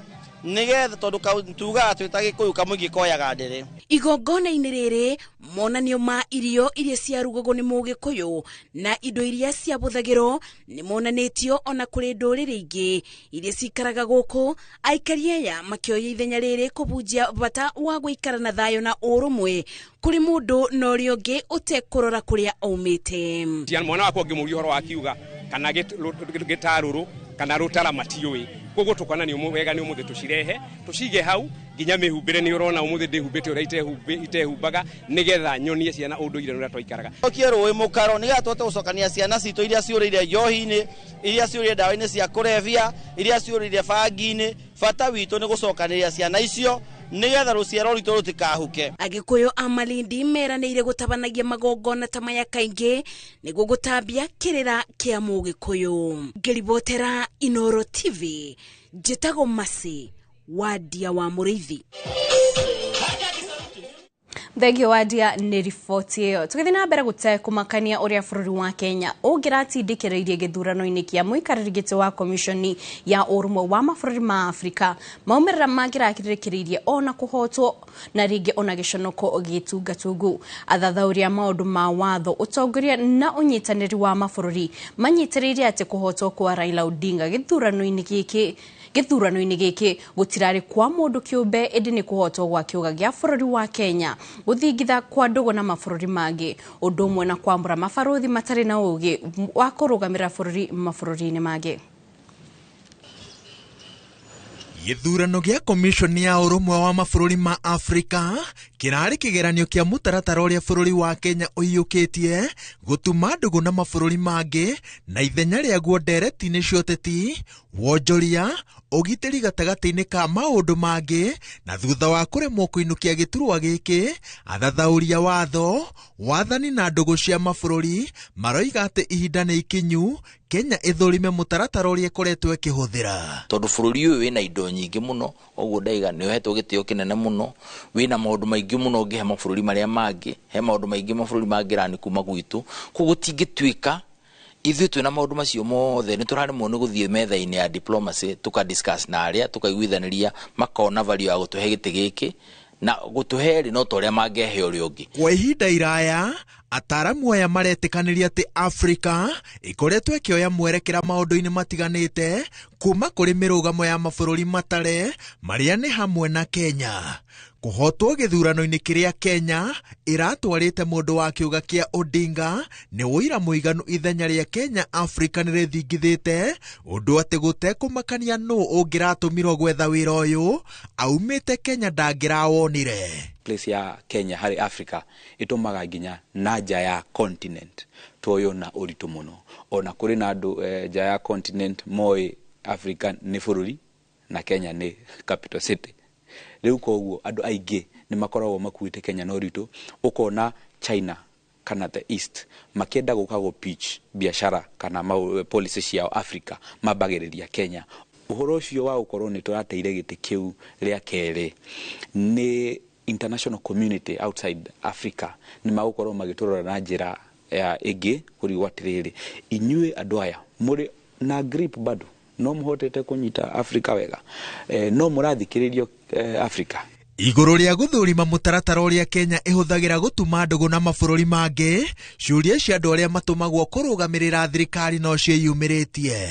[SPEAKER 4] nĩgetha tondũ tugaga twĩ ta Gĩkũyũ kamũingĩ koyaga ndĩrĩ.
[SPEAKER 28] Igongona-inĩ rĩrĩ monanio ma irio iria ciarugagwo nĩ Mũgĩkũyũ na indo iria ciabũthagĩrwo nĩ monanĩtio ona kũrĩ ndũrĩrĩ ingĩ iria cikaraga gũkũ, aikari aya makĩoya ithenya rĩrĩ kũbunjia bata wa gũikara na thayũ na ũrũmwe kũrĩ mũndũ na ũrĩa ũngĩ ũtekũrora kũrĩa aumĩte.
[SPEAKER 29] Mwana wakwa ũngĩmũria ũhoro wa kiuga kana gĩtarũrũ kana rũtara matiũĩ, koguo tukona ni wega ni umuthi tucirehe tucige hau nginya mihumbire ni urona umuthi ndihumbite uria itehumbaga nigetha nyonie ciana unduire uria twaikaraga.
[SPEAKER 4] Okie rũĩ mũkaro nigetha tũhote gũcokania ciana citũ iria ciũrĩire njohi-inĩ, iria ciũrĩire ndawa-inĩ cia kũrebia, iria ciũrĩire bangi-inĩ. Bata witũ nĩ gũcokanĩrĩria ciana icio nigetha rũciaro rwitũ rũtikahuke.
[SPEAKER 28] Agĩkũyũ a Malindi meranĩire gũtabanagia magongona ta maya kaingĩ nĩguo gũtambia kĩrĩra kĩa Mũgĩkũyũ. Ngĩribotera Inoro TV, njĩtagwo Masi Wadia wa Mũrĩithi.
[SPEAKER 2] Thengio Wadia nĩ riboti ĩyo. Tũgĩthiĩ na mbere gũtekũmakania ũrĩa bũrũri wa Kenya ũngĩratindĩkĩrĩirie gĩthurano-inĩ kĩa mũikarĩri gĩtĩ wa komishoni ya ũrũmwe wa mabũrũri ma Afrika, maumĩrĩra mangĩrakĩrĩkĩrĩirie ona kũhotwo na rĩngĩ ona gĩconoko gĩtungatungu. Athathaũri a maũndũ ma watho, ũtongoria na ũnyitanĩri wa mabũrũri manyitĩrĩire atĩ kũhotwo kwa Raila Odinga gĩthurano-inĩ gĩkĩ gũtirarĩ kwa mũndũ kĩũmbe ĩndĩ nĩ kũhotwo gwa kĩũga gĩa bũrũri wa Kenya gũthingitha kwa ndũgũ na mabũrũri mangĩ, ũndũ ũmwe na kwambũra mabarũthi matarĩ na ũgĩ wa kũrũgamĩrĩra bũrũri mabũrũri-inĩ mangĩ.
[SPEAKER 9] Gĩthurano gĩa komishoni ya ũrũmwe wa mabũrũri ma Afrika kĩrarĩ kĩgeranio kĩa mũtaratara ũrĩa bũrũri wa Kenya ũiyũkĩtie gũtuma ndũgũ na mabũrũri mangĩ na ithenya rĩaguo ndereti-inĩ cia ũteti, wonjoria, ũgitĩri gatagatĩ-inĩ ka maũndũ mangĩ, na thutha wa kũremwo kũinũkia gĩturwa gĩkĩ, athathaũri a watho, wathani na ndũgũ cia mabũrũri maroiga atĩ ihinda nĩ ikinyu Kenya ĩthũrime mũtaratara ũrĩa ĩkoretwo ĩkĩhũthĩra.
[SPEAKER 11] Tondũ bũrũri ũyũ wĩna indo nyingĩ mũno, ũguo ndaiga nĩ ũhetwo gĩtĩo kĩnene mũno, wĩna maũndũ maingĩ mũno ũngĩhe mabũrũri marĩa mangĩ, he maũndũ maingĩ mabũrũri mangĩrani kuma gwitũ, koguo tingĩtuĩka ithuĩ twĩna maũndũ macio mothe nĩ tũraremwo nĩ gũthiĩ metha-inĩ ya diplomacy tũka discuss na arĩa tũkaiguithanĩria makona value ya gũtũhe gĩtĩ gĩkĩ na gũtũhe rĩ no ta ũrĩa mangĩhe ũrĩa ũngĩ.
[SPEAKER 9] Kwa ihinda iraya ataramu aya maretĩkanĩria atĩ Afrika ĩkoretwo ĩkĩoya mwerekera maũndũ-inĩ matiganĩte kuma kũrĩ mĩrũgamo ya mabũrũri matare marĩa nĩ hamwe na Kenya. Kũhotwo gĩthurano-inĩ kĩrĩa Kenya ĩratwarĩte mũndũ wa kĩũga kĩa Odinga nĩ ũira mũiganu ithenya rĩa Kenya Afrika nĩ rĩthingithĩte ũndũ atĩ gũtekũmakania nũ ũngĩratũmirwo gwetha wĩra ũyũ aumĩte Kenya ndangĩrawonire.
[SPEAKER 13] Place ya Kenya harĩ Africa ĩtũmaga nginya na nja ya continent tuoywo na ũritũ mũno, ona kũrĩ na andũ nja ya continent moĩ Africa nĩ bũrũri na Kenya nĩ capital city. Rĩu koguo andũ aingĩ nĩ makoragwo makuĩte Kenya na ũritũ, ũkona China kana the East makĩenda gũka gũ pitch biashara kana policy ciao Africa mambagĩrĩria Kenya. Ũhoro ũcio wa gũkorwo nĩ tũrateire gĩtĩ kĩu rĩa kerĩ nĩ international community outside Africa nĩ magũkorwo magĩtũrora na njĩra ya ĩngĩ kũrigwo atĩrĩrĩ, inyuĩ andũ aya mũrĩ na grip bado no mũhotete kũnyita Africa wega, no mũrathikĩrĩrio Africa.
[SPEAKER 9] Igũrũ rĩa gũthũrima mũtaratara ũrĩa Kenya ĩhũthagĩra gũtuma ndũgũ na mabũrũri mangĩ, ciũria cia andũ arĩa matũmagwo kũrũgamĩrĩra thirikari no ciĩyumĩrĩtie.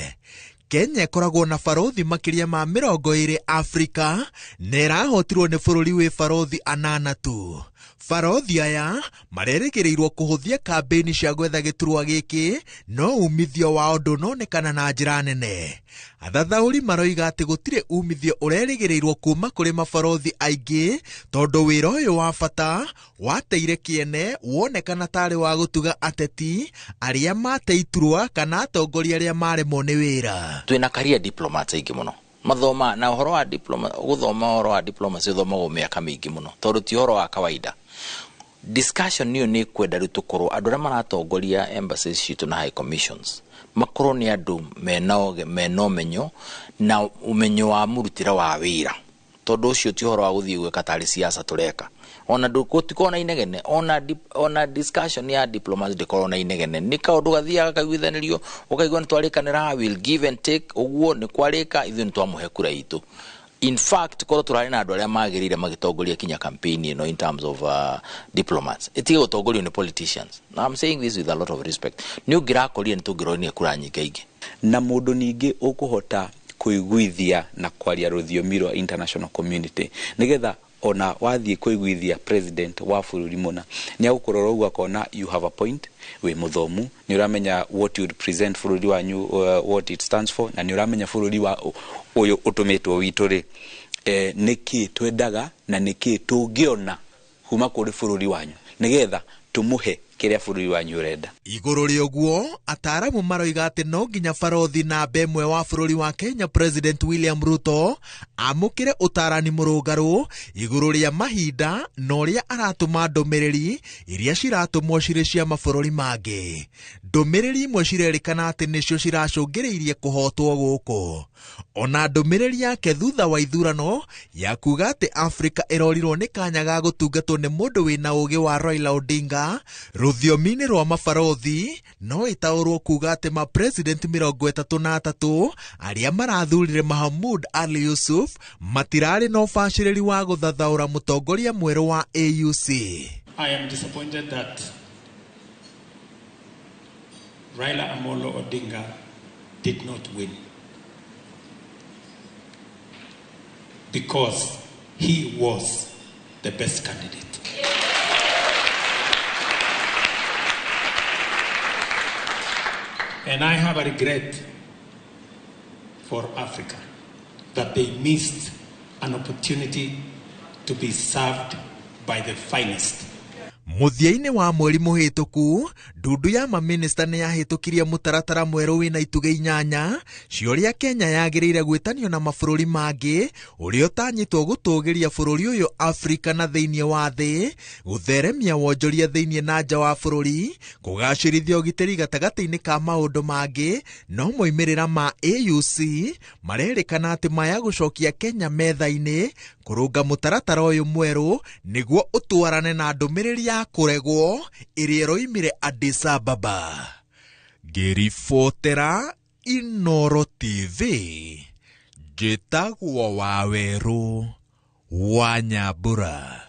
[SPEAKER 9] Kenya ĩkoragwo na barothi makĩria ma 20 Afrika na ĩrahotirwo nĩ bũrũri wĩ barothi 8 tu. Barothi aya marerĩgĩrĩirwo kũhũthia kambĩini cia gwetha gĩturwa gĩkĩ, no umithio wao ndũnonekana na njĩra nene. Athathaũri maroiga atĩ gũtirĩ umithio ũrerĩgĩrĩirwo kuma kũrĩ mabarothi aingĩ, tondũ wĩra ũyũ wa bata wateire kĩene wonekana tarĩ wa gũtuga ateti arĩa mate iturwa kana atongoria arĩa maremwo nĩ wĩra.
[SPEAKER 11] Twĩna career diplomats aingĩ mũno mathoma na ũhoro wa diploma, gũthoma ũhoro wa diplomacy ũthomagwo mĩaka mĩingĩ mũno, tondũ ti ũhoro wa kawaida. Discussion niyo nĩ kwenda rĩu tũkorwo andũ arĩa maratongoria embassies citũ na high commissions makorwo nĩ andũ mena ũmenyo na ũmenyo wa mũrutĩre wa wĩra, tondũ ũcio ti ũhoro wa gũthiĩ gwĩka tarĩ siasa tũreka. Ona gũtikorwo na inegene, ona discussion ya diplomacy ndĩkorwo na inegene, nĩ kaũndũ gathiaga kaiguithanĩrio, ũkaigua nĩ twarĩkanĩra, will give and take, ũguo nĩ kwarĩka, ithuĩ nĩ twamũhe kura itũ. In fact, korwo tũrarĩ na andũ arĩa magĩrĩire magĩtongoria kinya campaign ĩno in terms of diplomats, ĩtige gũtongorio nĩ politicians. Now I'm saying this with a lot of respect. Nĩ ũngĩrakorire nĩ tũngĩronire kura nyingĩ.
[SPEAKER 13] Na mũndũ ningĩ ũkũhota kũiguithia na kwaria rũthiomi rwa international community, nĩgetha ona wathiĩ kũiguithia president wa bũrũri mũna nĩ agũkũrora ũguo akona you have a point, wĩ mũthomu, nĩ ũramenya what you represent bũrũri wanyu, what it stands for, na nĩ ũramenya bũrũri wa ũyũ ũtũmĩtwo witũ rĩ, nĩkĩ twendaga na nĩkĩ tũngĩona kuma kũrĩ bũrũri wanyu, nĩgetha tũmũhe kĩrĩa bũrũri wanyu ũrenda.
[SPEAKER 9] Igũrũ rĩa ũguo, ataaramu maroiga atĩ no nginya barothi namba ĩmwe wa bũrũri wa Kenya President William Ruto amũkĩre ũtarani mũrũngarũ igũrũ rĩa mahinda na ũrĩa aratũma ndũmĩrĩri iria ciratũmwo cirĩ cia mabũrũri mangĩ. Ndũmĩrĩri imwe cirerĩkana atĩ nĩcio ciracũngĩrĩirie kũhotwo gũkũ. Ona ndũmĩrĩri yake thutha wa ithurano ya kuga atĩ Afrika ĩrorirwo nĩ kanya ga gũtungatwo nĩ mũndũ wĩna ũgĩ wa Raila Odinga rũthiomi-inĩ rwa mabarothi no ĩtaũrwo kuga atĩ mapresident 33 arĩa marathurire Mahamud Ali Yusuf matirarĩ na ũbacĩrĩri wa gũthathaũra mũtongoria mwerũ wa AUC.
[SPEAKER 1] I am disappointed that Raila Amolo Odinga did not win, because he was the best candidate. And I have a regret for Africa that they missed an opportunity to be served by the finest.
[SPEAKER 9] Mũthia-inĩ wa mweri mũhĩtũku, ndundu ya maminista nĩ yahĩtũkirie mũtaratara mwerũ wĩna itugĩ 8 cia ũrĩa Kenya yagĩrĩire gwĩtanio na mabũrũri mangĩ, ũrĩa ũtanyĩtwo gũtũgĩria bũrũri ũyũ Afrika na thĩinĩ wa thĩ, gũtheremia wonjoria thĩinĩ na nja wa bũrũri, kũgacĩrithia ũgitĩri gatagatĩ-inĩ ka maũndũ mangĩ. No moimĩrĩra ma AUC marerĩkana atĩ maya gũcokia Kenya metha-inĩ kũrũnga mũtaratara ũyũ mwerũ nĩguo ũtwarane na ndũmĩrĩri ya kũregwo ĩrĩa ĩroimire Addis Ababa. Ngĩribotera Inoro TV, njĩtagwo Wawerũ wa Nyambura.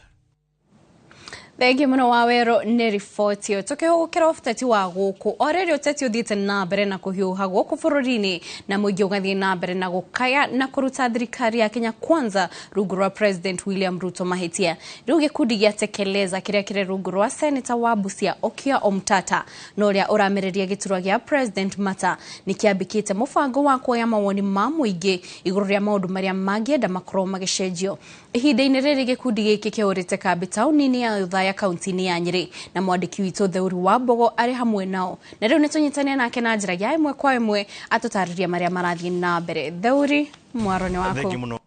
[SPEAKER 2] Thengiũ mũno Wawerũ nĩ riboti ĩyo. Tũkĩhũgũkĩra ũteti wa gũkũ, o rĩrĩ ũteti ũthiĩte na mbere na kũhiũha gũkũ bũrũri-inĩ, na mũingĩ ũgathiĩ na mbere na gũkaya na kũruta thirikari ya Kenya Kwanza rungu rwa President William Ruto mahĩtia. Rĩu gĩkundi gĩa Tekeleza kĩrĩa kĩrĩ rungu rwa Seneta wa Busia Okiya Omtata na ũrĩa ũramĩrĩria gĩturwa gĩa President Mata nĩ kĩambĩkĩte mũbango wa kuoya mawoni ma mũingĩ igũrũ rĩa maũndũ marĩa mangĩenda makorwo magĩcenjio. Ihinda-inĩ rĩrĩ gĩkundi gĩkĩ kĩhũrĩte kambĩ taũni-inĩ ya Othaya kaunti-inĩ ya Nyĩrĩ, na mwandĩki witũ Theuri wa Mbogo arĩ hamwe nao, na rĩu nĩtũnyitane nake na njĩra ya ĩmwe kwa ĩmwe atũtarĩrie marĩa marathiĩ na mbere. Theuri, mwaro nĩ waku.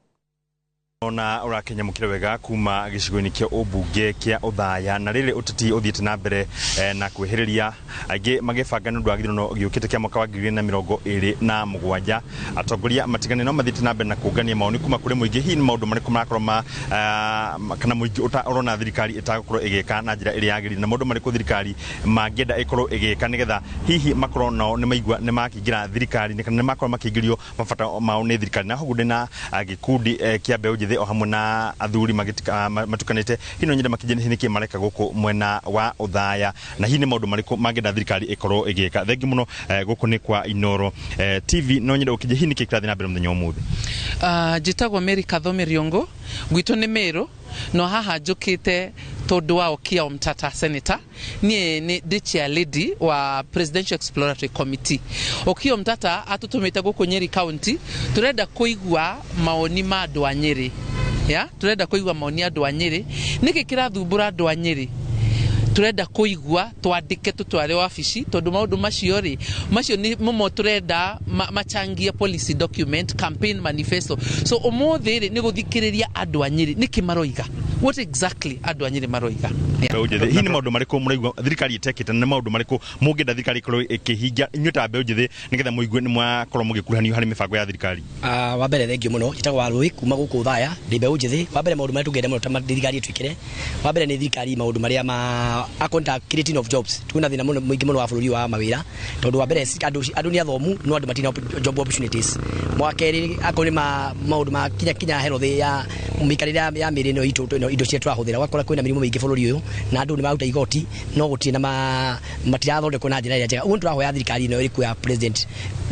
[SPEAKER 12] Ona ũrakinyamũkĩra wega kuma gĩcigo-inĩ kĩa ũmbunge kĩa Othaya, na rĩrĩ ũteti ũthiĩte na mbere na kwĩhĩrĩria aingĩ magĩbanga nĩ ũndũ wa gĩthurano gĩũkĩte kĩa mwaka wa 2027. Atongoria matigane no mathiĩte na mbere na kũngania mawoni kuma kũrĩ mũingĩ. Hihi nĩ maũndũ marĩkũ marakorwo ma kana mũingĩ ũrona thirikari ĩtagũkorwo ĩgĩka na njĩra ĩrĩa yagĩrĩire, na maũndũ marĩkũ thirikari mangĩenda ĩkorwo ĩgĩka nĩgetha hihi makorwo nao nĩ maigua nĩ makĩingĩra thirikari kana nĩ makorwo makĩingĩrio mabata mao nĩ thirikari. Na hau ndĩ na gĩkundi kĩa mbeũ njĩthĩ o hamwe na athuri matukanĩte. Hihi no nyende makĩnjĩre hihi nĩkĩ mareka gũkũ mwena wa Othaya, na hihi nĩ maũndũ marĩkũ mangĩenda thirikari ĩkorwo ĩgĩka. Thengi mũno. Gũkũ nĩ kwa Inoro TV. No nyende ũkĩnjĩre hihi nĩkĩ kĩrathiĩ na mbere mũthenya wa ũmũthĩ.
[SPEAKER 16] Njĩtagwo Mary Kathome Riongo, gwitũ nĩ Meru. No haha njũkĩte tondũ wa Okiya Omtatah senator. Niĩ nĩ ndĩ chair lady wa Presidential Exploratory Committee. Okiya Omtatah atũtũmĩte gũkũ Nyeri County, tũrenda kũigua mawoni ma andũ a Nyeri. Ya, tũrenda kũigua mawoni andũ a Nyeri, nĩkĩ kĩrathumbũra andũ a Nyeri. Turenda kũigua, twandĩke, tũtware wabici, tondũ maũndũ macio rĩ, macio nĩ momo tũrenda machangie policy document, campaign manifesto. So ũmũthĩ rĩ, nĩ gũthikĩrĩria andũ a Nyeri nĩkĩ maroiga, what exactly andũ a Nyeri maroiga.
[SPEAKER 12] Mbeũ njĩthĩ, hihi nĩ maũndũ marĩkũ mũraigua thirikari ĩtekĩte, na nĩ maũndũ marĩkũ mũngĩenda thirikari ĩkorwo ĩkĩhingia inyuĩ ta mbeũ njĩthĩ, nĩgetha mũigue nĩ mwakorwo mũgĩkuruhanio harĩ mĩbango ya thirikari?
[SPEAKER 17] Wa mbere, thengiũ mũno. Njĩtagwo Warũĩ kuma gũkũ Thaya, ndĩ mbeũ njĩthĩ. Wa mbere, maũndũ marĩa tũngĩenda mũno ta thirikari ĩtwĩkĩre, wa mbere nĩ thirikari maũndũ marĩa ma akorwo ta creating of jobs. Twĩna thĩna mũno mũingĩ mũno wa bũrũri wa mawĩra, tondũ wa mbere andũ nĩ athomu no andũ matirĩ na job opportunities. Wa kerĩ, akorwo nĩ maũndũ ma kinya health ya mĩikarĩre ya mĩĩrĩ ĩno itũ, ĩno indo cia tũrahũthĩra, ũgakora kwĩna mĩrimũ mĩingĩ bũrũri ũyũ na andũ nĩ maruta igoti no gũtirĩ na matirathondekwo na njĩra ĩrĩa njega. Ũguo nĩ tũrahoya thirikari ĩno ĩrĩ ya president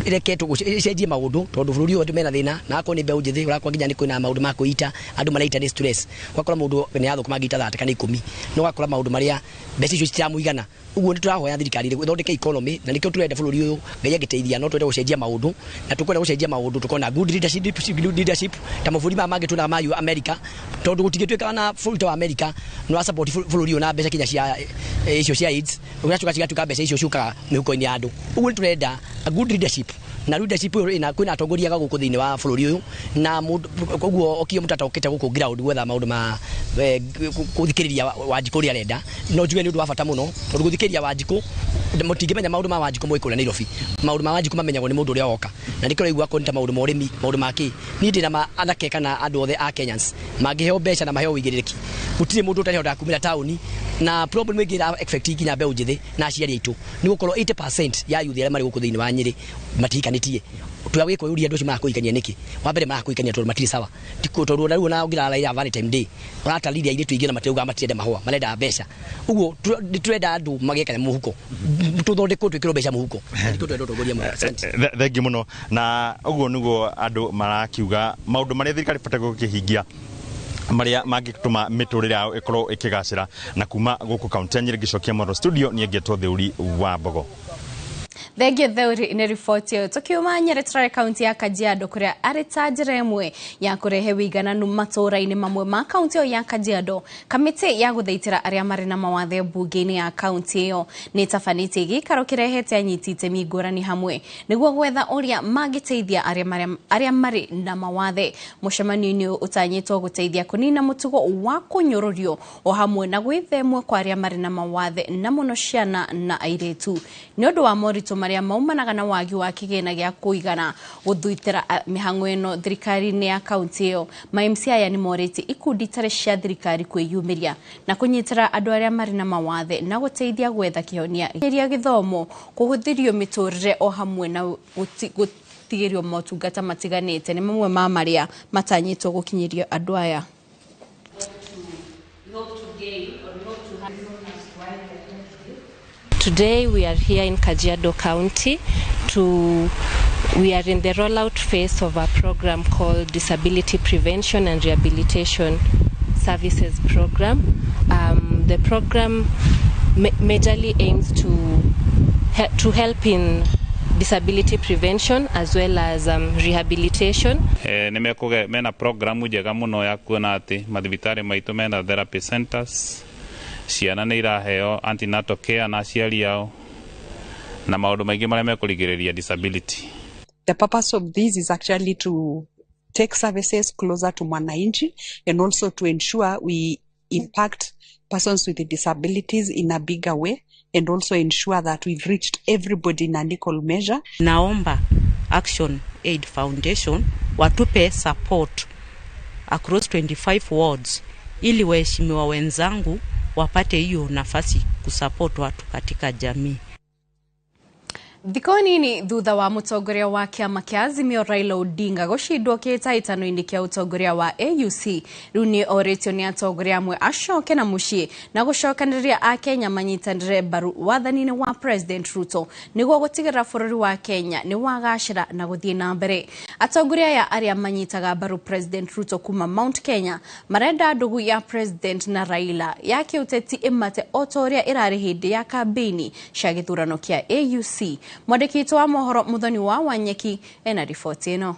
[SPEAKER 17] ĩreke ĩcenjie maũndũ, tondũ bũrũri ũyũ andũ mena thĩna, na akorwo nĩ mbeũ njĩthĩ ũrakora nginya nĩ kwĩna maũndũ ma kwĩita, andũ maraita nĩ stress, ũgakora mũndũ nĩ athũkũma ngiri ta 30 kana 10, no ũgakora maũndũ marĩa mbeca icio citiramũigana. Ũguo nĩ tũrahoya thirikari ĩthondeke economy, na nĩkĩo tũrenda bũrũri ũyũ Ngai angĩteithia no twende gũcenjia maũndũ, na tũkwenda gũcenjia maũndũ tũkorwo na good leadership ta mabũrũri maya mangĩ tuonaga ma America, tondũ gũtingĩtuĩka na bũrũri ta wa America nĩ wa support bũrũri ũyũ na mbeca kinya cia icio cia AIDS, ũgacoka cigatuĩka mbeca icio ciũkaga mĩhuko-inĩ ya andũ. Ũguo nĩ tũrenda a good leadership, na leadership ĩyo ĩna kwĩna atongoria ega gũkũ thĩinĩ wa bũrũri ũyũ, na koguo Okiya Omtatah okĩte gũkũ ground gwetha maũndũ ma gũthikĩrĩria Wanjikũ ũrĩa arenda. No njuge nĩ ũndũ wa bata mũno, tondũ gũthikĩrĩria Wanjikũ, mũtingĩmenya maũndũ ma Wanjikũ mũgĩ kũrĩa Nairobi. Maũndũ ma Wanjikũ mamenyagwo nĩ mũndũ ũrĩa woka, na nĩkĩo ũraigua akorwo nĩ ta maũndũ ma ũrĩmi, maũndũ ma kĩ. Niĩ ndĩna ma anake kana andũ othe a Kenyans mangĩheo mbeca na maheo ũigĩrĩrĩki, gũtirĩ mũndũ ũtarĩhotaga kumĩra taũni. Na problem ĩngĩ ĩra affect nginya mbeũ njĩthĩ na aciari aitũ nĩ gũkorwo 80% ya youth arĩa marĩ gũkũ thĩinĩ wa Nyĩrĩ matihikanĩtie. Twagĩkũyũria andũ acio marakũhikania nĩkĩ? Wa mbere marakũhikania tondũ matirĩ sawa. Tondũ ona rĩu ona ũngĩrara Raila Valentine Day, ũratarire airĩtu aingĩ na matirauga matirenda mahũa, marenda mbeca. Ũguo nĩ tũrenda andũ magĩe kanyamũ mũhuko, tũthondekwo twĩkĩrwo mbeca mũhuko. Na nĩkĩo tũrenda ũtongoria mwega. Asante.
[SPEAKER 12] Thengiũ mũno. Na ũguo nĩguo andũ marakiuga maũndũ marĩa thirikari ĩbataire gũkĩhingia marĩa mangĩtũma mĩtũrĩre yao ĩkorwo ĩkĩgacĩra. Na kuma gũkũ kaunti ya Nyĩrĩ ngĩcokia mwaro studio, niĩ ngĩtwo Theuri wa Mbogo.
[SPEAKER 2] Thengiũ Theuri nĩ riboti ĩyo. Tũkiuma Nyĩrĩ tũrare kaunti ya Kajiado, kũrĩa arĩ ta njĩra ĩmwe ya kũrehe wĩigananu matũũra-inĩ mamwe ma kaunti ĩyo ya Kajiado, kamĩtĩ ya gũthaitĩra arĩa marĩ na mawathe mbunge-inĩ ya kaunti ĩyo nĩ ĩtabanĩtie gĩikaro kĩrehete anyiti itemi ngũrani hamwe nĩguo gwetha ũrĩa mangĩteithia arĩa marĩ na mawathe. Mũcemanio-inĩ ũyũ ũtanyĩtwo gũteithia kũnina mũtugo wa kũnyũrũrio o hamwe na gwĩthemwo kwa arĩa marĩ na mawathe, na mũno ciana na airĩtu, nĩ ũndũ wa moritũ marĩa maumanaga na wagi wa kĩgĩna gĩa kũigana gũthuitĩra mĩhang'o ĩno thirikari-inĩ ya kaunti ĩyo. Ma MC aya nĩ morĩtie ikundi itarĩ cia thirikari kwĩyumĩria na kũnyitĩra andũ arĩa marĩ na mawathe na gũteithia gwetha kĩhonia gĩa gĩthomo, kũhũthĩrio mĩtũrĩre o hamwe na gũtigĩrio motungata matiganĩte nĩ mamwe ma marĩa matanyĩtwo gũkinyĩrio andũ aya.
[SPEAKER 18] Today we are here in Kajiado County we are in the rollout phase of a program called Disability Prevention and Rehabilitation Services Program. The program majorly aims to help in disability prevention as well as rehabilitation.
[SPEAKER 19] Nĩ mekũge mena programu njega mũno ya kuona atĩ mathibitarĩ maitũ mena therapy centers, ciana nĩ iraheo antenatal care na aciari ao, na maũndũ maingĩ marĩa mekũrigĩrĩria disability.
[SPEAKER 20] The purpose of this is actually to take services closer to mwananchi and also to ensure we impact persons with disabilities in a bigger way and also ensure that we've reached everybody in an equal measure.
[SPEAKER 21] Naomba Action Aid Foundation watupe support across 25 wards ili waheshimiwa wenzangu wapate hiyo nafasi kusupport watu katika jamii.
[SPEAKER 2] Thikũ nini thutha wa mũtongoria wa kĩama kĩa Azimio Raila Odinga gũcindwo kĩhĩtahĩtano-inĩ kĩa ũtongoria wa AUC, rĩu nĩ orĩtio nĩ atongoria amwe acoke na mũciĩ na gũcokanĩrĩria Akenya manyitanĩre mbaru wathani-inĩ wa President Ruto nĩguo gũtigĩrĩra bũrũri wa Kenya nĩ wagacĩra na gũthiĩ na mbere. Atongoria aya arĩa manyitaga mbaru President Ruto kuma Mount Kenya marenda ndũgũ ya President na Raila ya kĩũteti ĩmate o ta ũrĩa ĩrarĩ hĩndĩ ya kambĩini cia gĩthurano kĩa AUC. Mwandĩki witũ wa mohoro Muthoni wa Wanyeki ena riboti ĩno.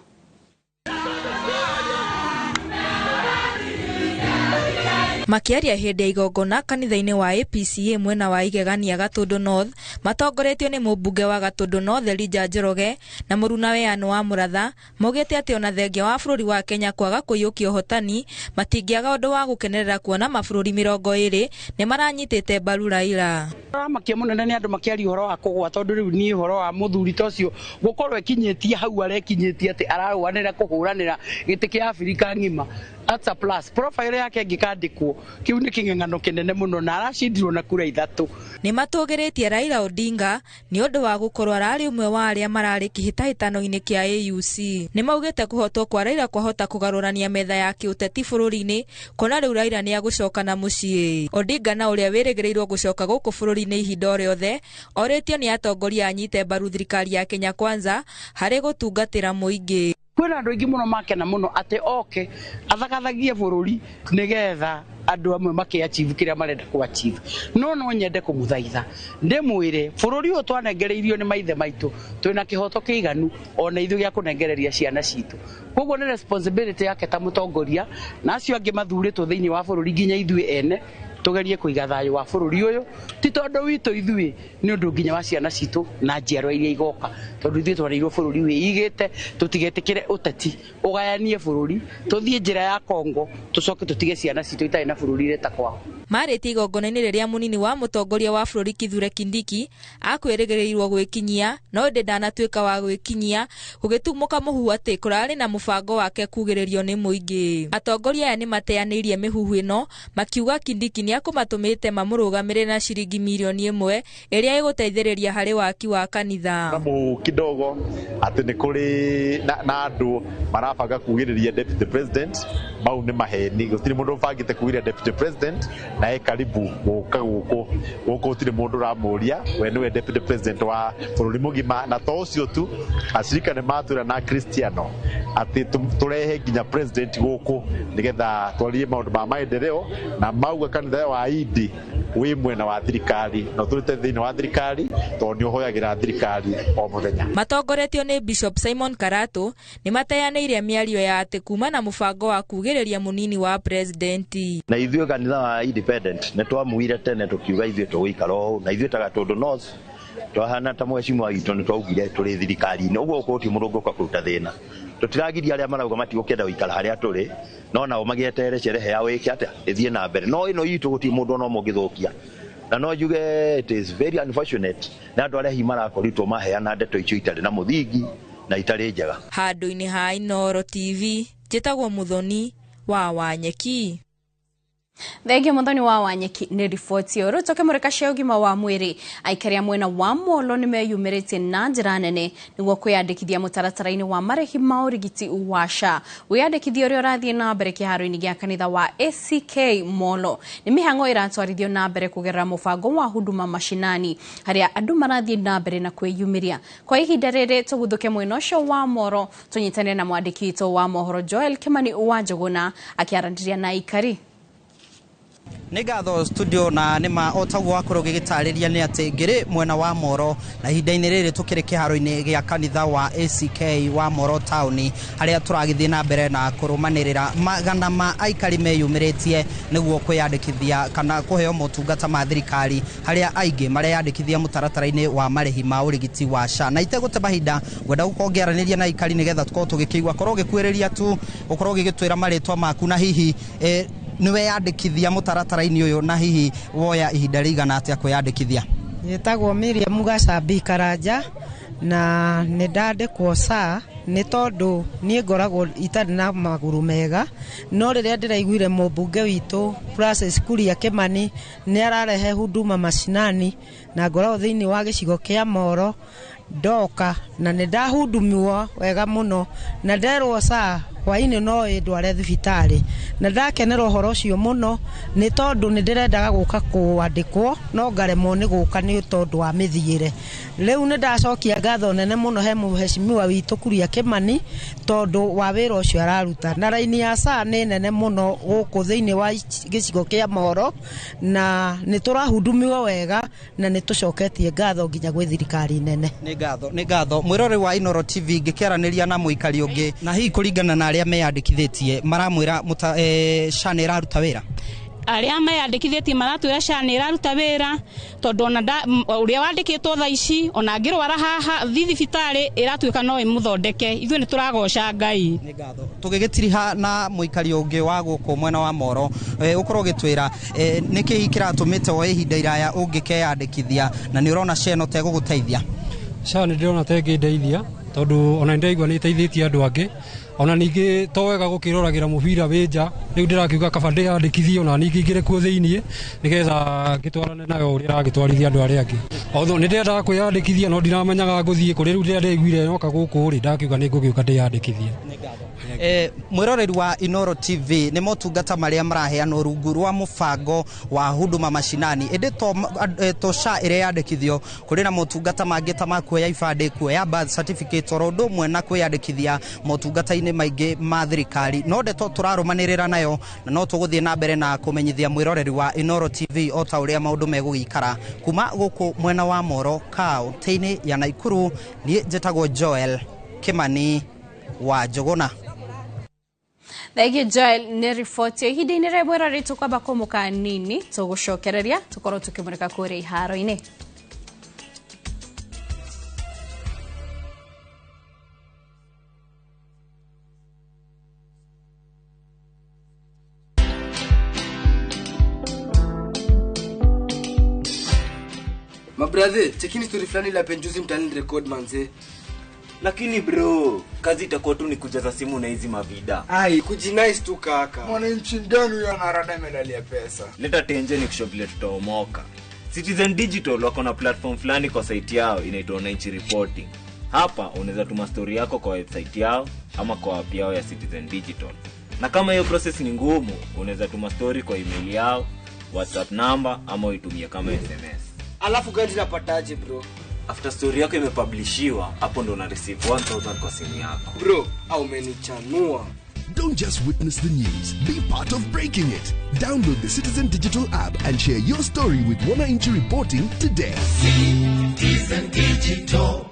[SPEAKER 5] Makiaria hĩndĩ ya igongona kanitha-inĩ wa APCA mwena wa Igegania Gatũndũ North, matongoretio nĩ mũmbunge wa Gatũndũ North Elijah Njoroge na mũrunawe Anne wa Mũratha, maugĩte atĩ ona thengia wa bũrũri wa Kenya kwaga kũiyũkia ũhotani, matingĩaga ũndũ wa gũkenerera kuona mabũrũri 20 nĩ maranyitĩte mbaru Raila.
[SPEAKER 6] Ramakia mũnene nĩ andũ makĩaria ũhoro wa kũgũa, tondũ rĩu niĩ ũhoro wa mũthuri ta ũcio gũkorwo ekinyĩtie hau arekinyĩtie atĩ ararũanĩra kũhũranĩra gĩtĩ kĩa Afrika ng'ima. That's a plus. Profile yake ĩngĩkandĩkwo kĩu nĩ kĩng'ang'ano kĩnene mũno na aracindirwo na kura 3.
[SPEAKER 5] Nĩ matũgĩrĩtie Raila Odinga nĩ ũndũ wa gũkorwo ararĩ ũmwe wa arĩa mararĩ kĩhĩtahĩtano-inĩ kĩa AUC. Nĩ maugĩte kũhotwo kwa Raila kwahota kũgarũrania metha ya kĩũteti bũrũri-inĩ, kuona rĩu Raila nĩ agũcoka na mũciĩ. Odinga na ũrĩa wĩrĩgĩrĩirwo gũcoka gũkũ bũrũri-inĩ ihinda o rĩothe, orĩtio nĩ atongoria anyite mbaru thirikari ya Kenya Kwanza harĩ gũtungatĩra mũingĩ.
[SPEAKER 6] Kwĩna andũ aingĩ mũno makena mũno atĩ oke athagathagie bũrũri nĩgetha andũ amwe makĩ-achieve kĩrĩa marenda kũ-achieve. No no nyende kũmũthaitha ndĩmwĩre bũrũri ũyũ twanengereirio nĩ maithe maitũ, twĩna kĩhoto kĩiganu ona ithuĩ gĩa kũnengereria ciana citũ. Koguo nĩ responsibility yake ta mũtongoria na acio angĩ mathurĩtwo thĩinĩ wa bũrũri nginya ithuĩ ene tugerie kũiga thayũ wa bũrũri ũyũ, ti tondũ witũ ithuĩ nĩ ũndũ nginya wa ciana citũ na njiarwa iria igoka, tondũ ithuĩ twarĩirwo bũrũri wĩigĩte, tũtigetĩkĩre ũteti ũgayanie bũrũri, tũthiĩ njĩra ya Kongo tũcoke tũtige ciana citũ itarĩ na bũrũri ireta kwao.
[SPEAKER 5] Marĩtie igongona-inĩ rĩrĩa mũnini wa mũtongoria wa bũrũri Kithure Kindiki akwĩrĩgĩrĩirwo gwĩkinyia, no ĩndĩ ndanatuĩka wa gwĩkinyia, gũgĩtumũka mũhuhu atĩ kũrarĩ na mũbango wake kugĩrĩrio nĩ mũingĩ. Atongoria aya nĩmateanĩirie mĩhuhu ĩno makiuga Kindiki nĩakũmatũmĩte mamũrũgamĩrĩre na ciringi mirioni 1 ĩrĩa ĩgũteithĩrĩria harĩ waki wa kanitha.
[SPEAKER 7] Na mũhuhu kidogo atĩ nĩ kũrĩ na andũ marabanga kugĩrĩria deputy president, mau nĩ maheni, gũtirĩ mũndũ ũbangĩte kugĩrĩria deputy president na e karibu gũka gũkũ gũkũ gũtirĩ mũndũ ũramũria we nĩwe deputy president wa bũrũri mũgima. Na to ũcio tu, acirika nĩ matwĩra na Cristiano atĩ tũrehe nginya president gũkũ nĩgetha twarie maũndũ ma maendeleo, na mauga kanitha wa Idi wĩ mwena wa thirikari na ũtũrĩte thĩinĩ wa thirikari tondũ nĩ ũhoyagĩra thirikari o mũthenya.
[SPEAKER 5] Matongoretio nĩ Bishop Simon Karatu nĩ mateanĩirie mĩario ya atĩ kuma na mũbango wa kugĩrĩria mũnini wa president.
[SPEAKER 22] Na ithuĩ kanitha wa Independent nĩ twamuire tene tũkiuga ithuĩ tũgũikara ũũ, na ithuĩ ta Gatũndũ North twahana ta mheshimiwa witũ nĩ twaugire tũrĩ thirikari-inĩ, ũguo gũkũ ti mũndũ ũngĩũka kũruta thĩna. Tũtiragiria arĩa marauga matigũkĩenda gũikara harĩa tũrĩ, no nao magĩeterere sherehe yao ĩke atĩa ĩthiĩ na mbere, no ĩno itũ gũtirĩ mũndũ ona ũmwe ũngĩthũkia. Na no njuge it is very unfortunate na andũ arĩa hihi marakorirwo maheana ndeto icio itarĩ na mũthingi na itarĩ njega.
[SPEAKER 5] Handũ-inĩ ha Inooro TV, njĩtagwo Muthoni wa Wanyeki.
[SPEAKER 2] Thengio Muthoni wa Wanyeki nĩ riboti ĩyo. Rĩu tũkĩmũrĩka cia ũgima wa mwĩrĩ, aikari a mwena wa Molo nĩ meyumĩrĩtie na njĩra nene nĩguo kwĩyandĩkithia mũtaratara-inĩ wa marĩhi ma ũrigiti wa SHA. Wĩyandĩkithia ũrĩa ũrathiĩ na mbere kĩharo-inĩ gĩa kanitha wa ACK Molo nĩ mĩhang'o ĩratwarithio na mbere kũgerera mũbango wa Huduma Mashinani, harĩa andũ marathiĩ na mbere na kwĩyumĩria. Kwa ihinda rĩrĩ tũguthũke mwena ũcio wa Moro tũnyitane na mwandĩki witũ wa mohoro Joel Kimani wa Njũgũna akĩaranĩria na aikari.
[SPEAKER 23] Nĩ ngatho studio, na nĩ ma o taguo wakorwo ũgĩgĩtarĩria nĩ atĩ ngĩrĩ mwena wa Moro na ihinda-inĩ rĩrĩ tũkĩrĩ kĩharo-inĩ gĩa kanitha wa ACK wa Moro taũni, harĩa tũragĩthiĩ na mbere na kũrũmanĩrĩra magana ma aikari meyumĩrĩtie nĩguo kwĩyandĩkithia kana kũheo motungata ma thirikari, harĩa aingĩ mareyandĩkithia mũtaratara-inĩ wa marĩhi ma ũrigiti wa SHA. Na itegũte mahinda ngwenda gũkorwo ngĩaranĩria na aikari nĩgetha tũkorwo tũgĩkĩigua, korwo ũgĩkuĩrĩria tu ũkorwo ũgĩgĩtwĩra marĩtwa maku na hihi nĩweyandĩkithia mũtaratara-inĩ ũyũ na hihi woya ihinda rĩigana atĩa kwĩyandĩkithia.
[SPEAKER 24] Njĩtagwo Miriam Gacambi Karanja na nĩ ndandĩkwo SHA
[SPEAKER 3] Nĩ tondũ niĩ ngoragwo itarĩ na magũrũ mega, no rĩrĩa ndĩraiguire mũmbunge witũ Francis Kuria Kimani nĩ ararehe huduma mashinani na ngoragwo thĩinĩ wa gĩcigo kĩa Moro, ndoka na nĩ ndahudumiwa wega mũno na nderwo SHA hwainĩ no ĩndware thibitarĩ, na ndakenera ũhoro ũcio mũno nĩ tondũ nĩ ndĩrendaga gũka kũandĩkwo no ngaremwo nĩ gũka nĩ tondũ wa mĩthiĩre. Rĩu nĩ ndacokia ngatho nene mũno he mũheshimiwa witũ Kuria Kimani tondũ wa wĩra ũcio araruta, na raini ya SHA nĩ nene mũno gũkũ thĩinĩ wa gĩcigo kĩa Moro na nĩ tũrahudumiwa wega na nĩ tũcoketie ngatho nginya gwĩ thirikari nene.
[SPEAKER 23] Nĩ ngatho, nĩ ngatho. Mwĩroreri wa Inooro TV, ngĩkĩaranĩria na mũikari ũngĩ, na hihi kũringana na arĩa meyandĩkithĩtie maramwĩra SHA nĩ ĩraruta wĩra?
[SPEAKER 8] Arĩa meyandĩkithĩtie maratwĩra SHA nĩ ĩraruta wĩra tondũ ona ũrĩa wandĩkĩtwo thaa ici ona angĩrwara haha thi thibitarĩ ĩratuĩka no ĩmũthondeke. Ithuĩ nĩ tũragoca Ngai.
[SPEAKER 23] Nĩ ngatho. Tũgĩgĩtiriha na mũikari ũngĩ wa gũkũ mwena wa Moro, ũkorwo ũgĩtwĩra nĩkĩ kĩratũmĩte woe ihinda iraya ũngĩkeyandĩkithia na nĩ ũrona SHA ĩno tegũgũteithia?
[SPEAKER 10] SHA nĩ ndĩrona ta ĩngĩndeithia tondũ ona nĩndĩraigua nĩ ĩteithĩtie andũ angĩ, ona ningĩ to wega gũkĩroragĩra mũbira wĩ nja, rĩu ndĩrakiuga kaba ndĩyandĩkithie ona ningĩ ingĩre kuo thĩiniĩ nĩgetha ngĩtwarane nayo ũrĩa ĩragĩtwarithia andũ arĩa angĩ. Although nĩ ndĩrendaga kwĩyandĩkithia no ndiramenyaga ngũthiĩ kũ, rĩu rĩrĩa ndĩraiguire yoka gũkũ rĩ, ndakiuga nĩ ngũgĩũka ndĩyandĩkithie.
[SPEAKER 23] Mwĩroreri wa Inooro TV, nĩ motungata marĩa maraheanwo rungu rwa mũbango wa huduma mashinani, ĩndĩ to SHA ĩrĩa yandĩkithio, kũrĩ na motungata mangĩ ta ma kuoya ibandĩ, kuoya birth certificate, oro ũndũ ũmwe na kwĩyandĩkithia motungata-inĩ maingĩ ma thirikari. No ndeto tũrarũmanĩrĩra nayo na no tũgũthiĩ na mbere na kũmenyithia mwĩroreri wa Inooro TV o ta ũrĩa maũndũ megũgĩikara kuma gũkũ mwena wa Moro kaũntĩ-inĩ ya Naikuru. Niĩ njĩtagwo Joel Kimani wa Njũgũna.
[SPEAKER 2] Thank you Joel nĩ riboti ihinda-inĩ rĩa mwĩroreri tũkwamba kũmũka nini tũgũcokereria tũkorwo tũkĩmũrĩka kũrĩa iharo-inĩ.
[SPEAKER 14] Mabrathe, chekini story fulani la penjuzi mtaani record manze.
[SPEAKER 15] Lakini bro, kazi itakuwa tu ni kujaza simu na hizi mavida.
[SPEAKER 14] Ai, kujinice tu kaka.
[SPEAKER 24] Mwananchi mgani huyo anarada medali ya pesa?
[SPEAKER 15] Leta tenje ni kusho vile tutaomoka. Citizen Digital wako na platform fulani kwa site yao inaitwa Wananchi Reporting. Hapa unaweza tuma story yako kwa website yao ama kwa app yao ya Citizen Digital. Na kama hiyo process ni ngumu, unaweza tuma story kwa email yao, WhatsApp number ama uitumie kama SMS.
[SPEAKER 14] Alafu gani napataje bro?
[SPEAKER 15] After story yako imepublishiwa, hapo ndo una receive 1000 kwa simu yako.
[SPEAKER 14] Bro, au umenichanua.
[SPEAKER 25] Don't just witness the news, be part of breaking it. Download the Citizen Digital app and share your story with Wananchi Reporting today.
[SPEAKER 26] Citizen Digital.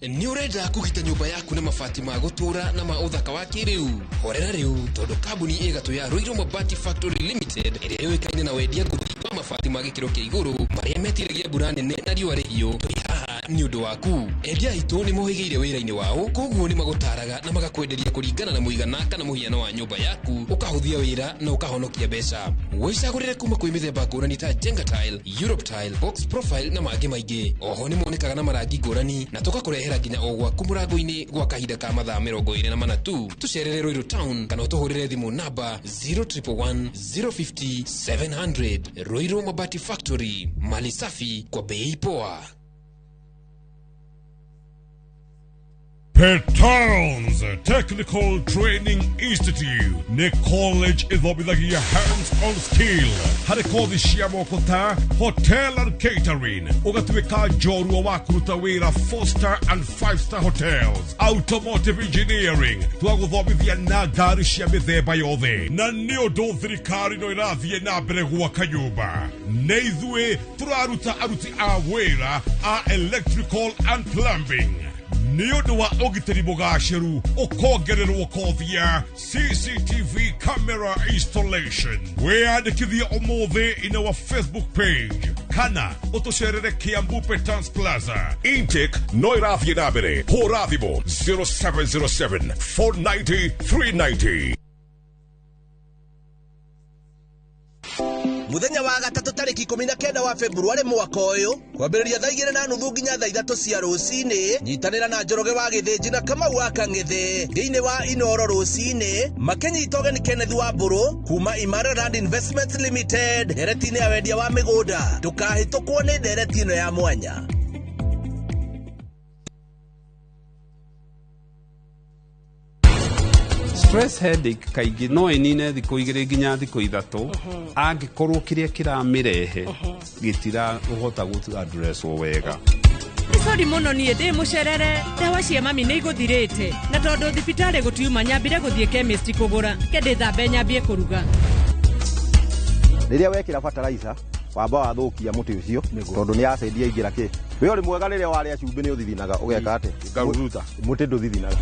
[SPEAKER 27] Nĩ ũrenda kũgita nyũmba yaku na mabati ma gũtũũra na ma ũthaka wa kĩrĩu? Horera rĩu tondũ kambuni ĩgatũ ya Ruiru Mabati Factory Limited ĩrĩa yũĩkaine na wendia ngũthi wa mabati ma gĩkĩro kĩa igũrũ marĩa metiragia mbura nene na riũa rĩhiũ, tũrĩ haha nĩ ũndũ waku. Endia aitũ nĩ mohĩgĩire wĩra-inĩ wao, koguo nĩ magũtaraga na magakwenderia kũringana na mũigana kana mũhiano wa nyũmba yaku, ũkahũthia wĩra na ũkahonokia mbeca. Wĩcagũrĩre kuma kwĩ mĩthemba ngũrani ta Jenga Tile, Europe Tile, Box Profile na mangĩ maingĩ. Oho nĩ monekaga na marangi ngũrani na tũgakũrehera nginya o gwaku mũrango-inĩ gwa kahinda ka mathaa 24 tu. Tũcerere Ruiru Town kana ũtũhũrĩre thimũ namba 0111 050 700. Ruiru Mabati Factory, mali safi kwa bei poa.
[SPEAKER 30] Petons Technical Training Institute nĩ college ĩthomithagia hands-on skill harĩ kothi cia moko ta hotel and catering, ũgatuĩka njorua wa kũruta wĩra 4-star and 5-star hotels, automotive engineering twagũthomithia na ngari cia mĩthemba yothe, na nĩ ũndũ thirikari no ĩrathiĩ na mbere gwaka nyũmba. Nĩ ithuĩ tũraruta aruti a wĩra a electrical and plumbing. Nĩ ũndũ wa ũgitĩri mũgacĩru ũkongererwo kothi ya CCTV camera installation. Wĩyandĩkithie ũmũthĩ in our Facebook page kana ũtũcerere Kiambu Petans Plaza. Intake no ĩrathiĩ na mbere. Hũra thimũ 0707 490 390.
[SPEAKER 1] Mũthenya wa gatatũ tarĩki 19 wa Februarĩ mwaka ũyũ, kwambĩrĩria thaa 2:30 nginya thaa 3 cia rũcinĩ. Nyitanĩra na Njoroge wa Gĩthĩnji na Kamau wa Kang'ethe thĩinĩ wa Inoro rũcinĩ, makĩnyita ũgeni Kenneth wa Mbũrũ kuma Imara Land Investments Limited ndereti-inĩ ya wendia wa mĩgũnda. Ndũkahĩtũkwo nĩ ndereti ĩno ya mwanya.
[SPEAKER 4] Stress headache kaingĩ no ĩnine thikũ 2 nginya thikũ 3 angĩkorwo kĩrĩa kĩramĩrehe gĩtirahota gũ-addresswo wega.
[SPEAKER 9] Sori mũno niĩ ndĩ mũcerere, ndawa cia mami nĩ igũthirĩte, na tondũ thibitarĩ gũtiuma nyambire gũthiĩ chemist kũgũra, ke ndĩthambe nyambie kũruga.
[SPEAKER 11] Rĩrĩa wekĩra fertilizer wamba wathũkia mũtĩ ũcio tondũ nĩ acid yaingĩra kĩ. We ũrĩ mwega rĩrĩa warĩa cumbĩ nĩ ũthithinaga ũgeka atĩ
[SPEAKER 12] Ũkaruruta.
[SPEAKER 11] Mũtĩ ndũthithinaga.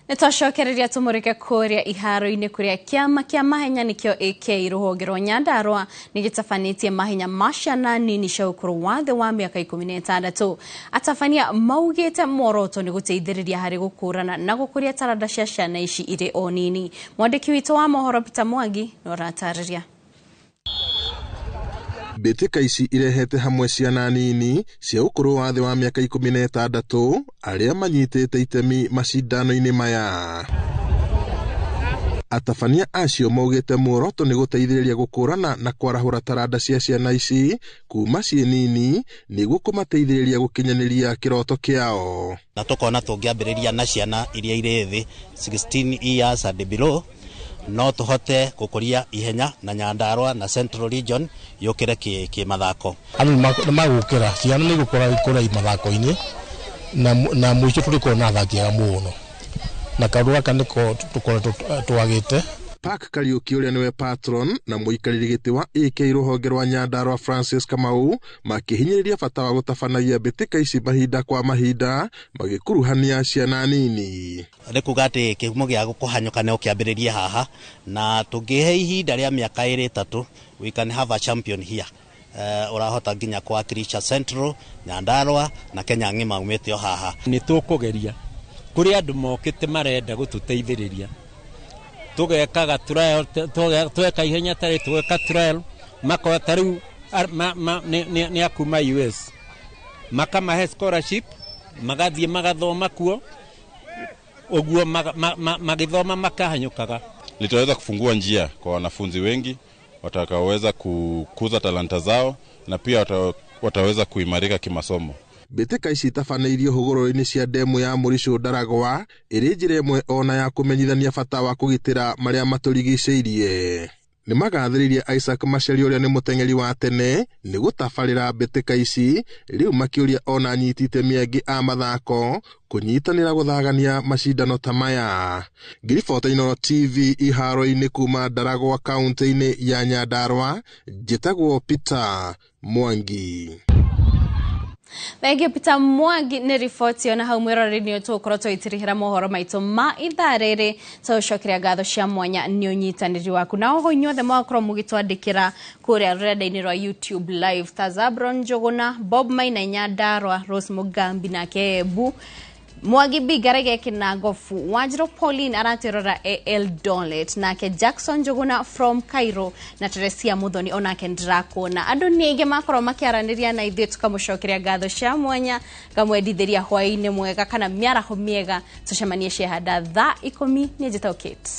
[SPEAKER 2] Nĩtwacokereria tũmũrĩke kũrĩa iharo-inĩ kũrĩa kĩama kĩa mahenya nĩkĩo AK rũhonge rwa Nyandarua nĩgĩtabanĩtie mahenya ma ciana nini cia ũkũrũ wa thĩ wa mĩaka 16. Atabania maugĩte muoroto nĩ gũteithĩrĩria harĩ gũkũrana na gũkũria taranda cia ciana ici irĩ o nini. Mwandĩki witũ wa mohoro Peter Mwangi nĩ ũratarĩria.
[SPEAKER 13] Mbĩtĩka ici irehete hamwe ciana nini cia ũkũrũ wa thĩ wa mĩaka 16 arĩa manyitĩte itemi macindano-inĩ maya. Atabania acio maugĩte muoroto nĩ gũteithĩrĩria gũkũrana na kwarahũra taranda cia ciana ici kuma ciĩ nini nĩguo kũmateithĩrĩria gũkinyanĩria kĩroto kĩao.
[SPEAKER 16] Na tũkona tũngĩambĩrĩria na ciana iria irĩ thĩ 16 years and below no tũhote gũkũria ihenya na Nyandarua na Central Region yũkĩre kĩmathako.
[SPEAKER 17] Andũ nĩ magũkĩra, ciana nĩ igũkũra ikũra mathako-inĩ na mũico tũrĩkorwo na athaki ega mũno, na kaũndũ gaka nĩko tũkoretwo twagĩte.
[SPEAKER 13] Park Kariuki ũrĩa nĩwe patron na mũikarĩri gĩtĩ wa AK rũhonge rwa Nyandarua Francis Kamau makĩhinyĩrĩria bata wa gũtabanagia mbĩtĩka ici mahinda kwa mahinda magĩkuruhania ciana nini.
[SPEAKER 16] Nĩ kuga atĩ kĩhumo gĩa kũhanyũka no kĩambĩrĩrie haha, na tũngĩhe ihinda rĩa mĩaka 2 3 we can have a champion here. Ũrahota nginya kuwakilisha Central, Nyandarua na Kenya ng'ima umĩte o haha.
[SPEAKER 28] Nĩ tũkũgeria kũrĩ andũ mokĩte marenda gũtũteithĩrĩria, tũgekaga trial, tweka ihenya tarĩ tweka trial makoya ta rĩu nĩ akuma US makamahe scholarship magathiĩ magathoma kuo ũguo magĩthoma makahanyũkaga.
[SPEAKER 29] Litaweza kufungua njia kwa wanafunzi wengi watakaoweza kukuza talanta zao na pia wataweza kuimarika kimasomo.
[SPEAKER 13] Mbĩtĩka ici itabanĩirio hũgũrũrũ-inĩ cia ndemu ya Mũricũ Ndaragwa ĩrĩ njĩra ĩmwe ona ya kũmenyithania bata wa kũgitĩra marĩa matũrigicĩirie. Nĩ magathĩrĩirie Isaac Macharia ũrĩa nĩ mũteng'eri wa tene nĩ gũtabarĩra mbĩtĩka ici, rĩu makĩũria ona anyiti itemi angĩ a mathako kũnyitanĩra gũthagania macindano ta maya. Ngĩribota Inooro TV iharo-inĩ kuma Ndaragwa kaunti-inĩ ya Nyandarua, njĩtagwo Peter Mwangi.
[SPEAKER 2] Thengiũ Peter Mwangi nĩ riboti ona hau mwĩroreri nĩ tũgũkorwo tũgĩtirihĩra mohoro maitũ ma ithaa rĩrĩ. Tũcokeria ngatho cia mwanya nĩ ũnyitanĩri waku na oho inyuothe mwakorwo mũgĩtwandĩkĩra kũrĩa rũrenda-inĩ rwa YouTube live ta Zabron Njũgũna, Bob Maina Nyandarua, Rose Mugambi nake Ebu Mwangi B Garege Kinangofu, Wanjiro Pauline aratwĩrora Eldoret, nake Jackson Njũgũna from Cairo na Teresia Muthoni onake ndĩrakuona. Andũ nĩ aingĩ makorwo makĩaranĩria na ithuĩ tũkamũcokeria ngatho cia mwanya, ngamwendithĩria hwaĩ-inĩ mwega kana mĩaraho mĩega. Tũcemanie ciehanda thaa 10. Niĩ njĩtagwo Kate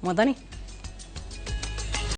[SPEAKER 2] Muthoni.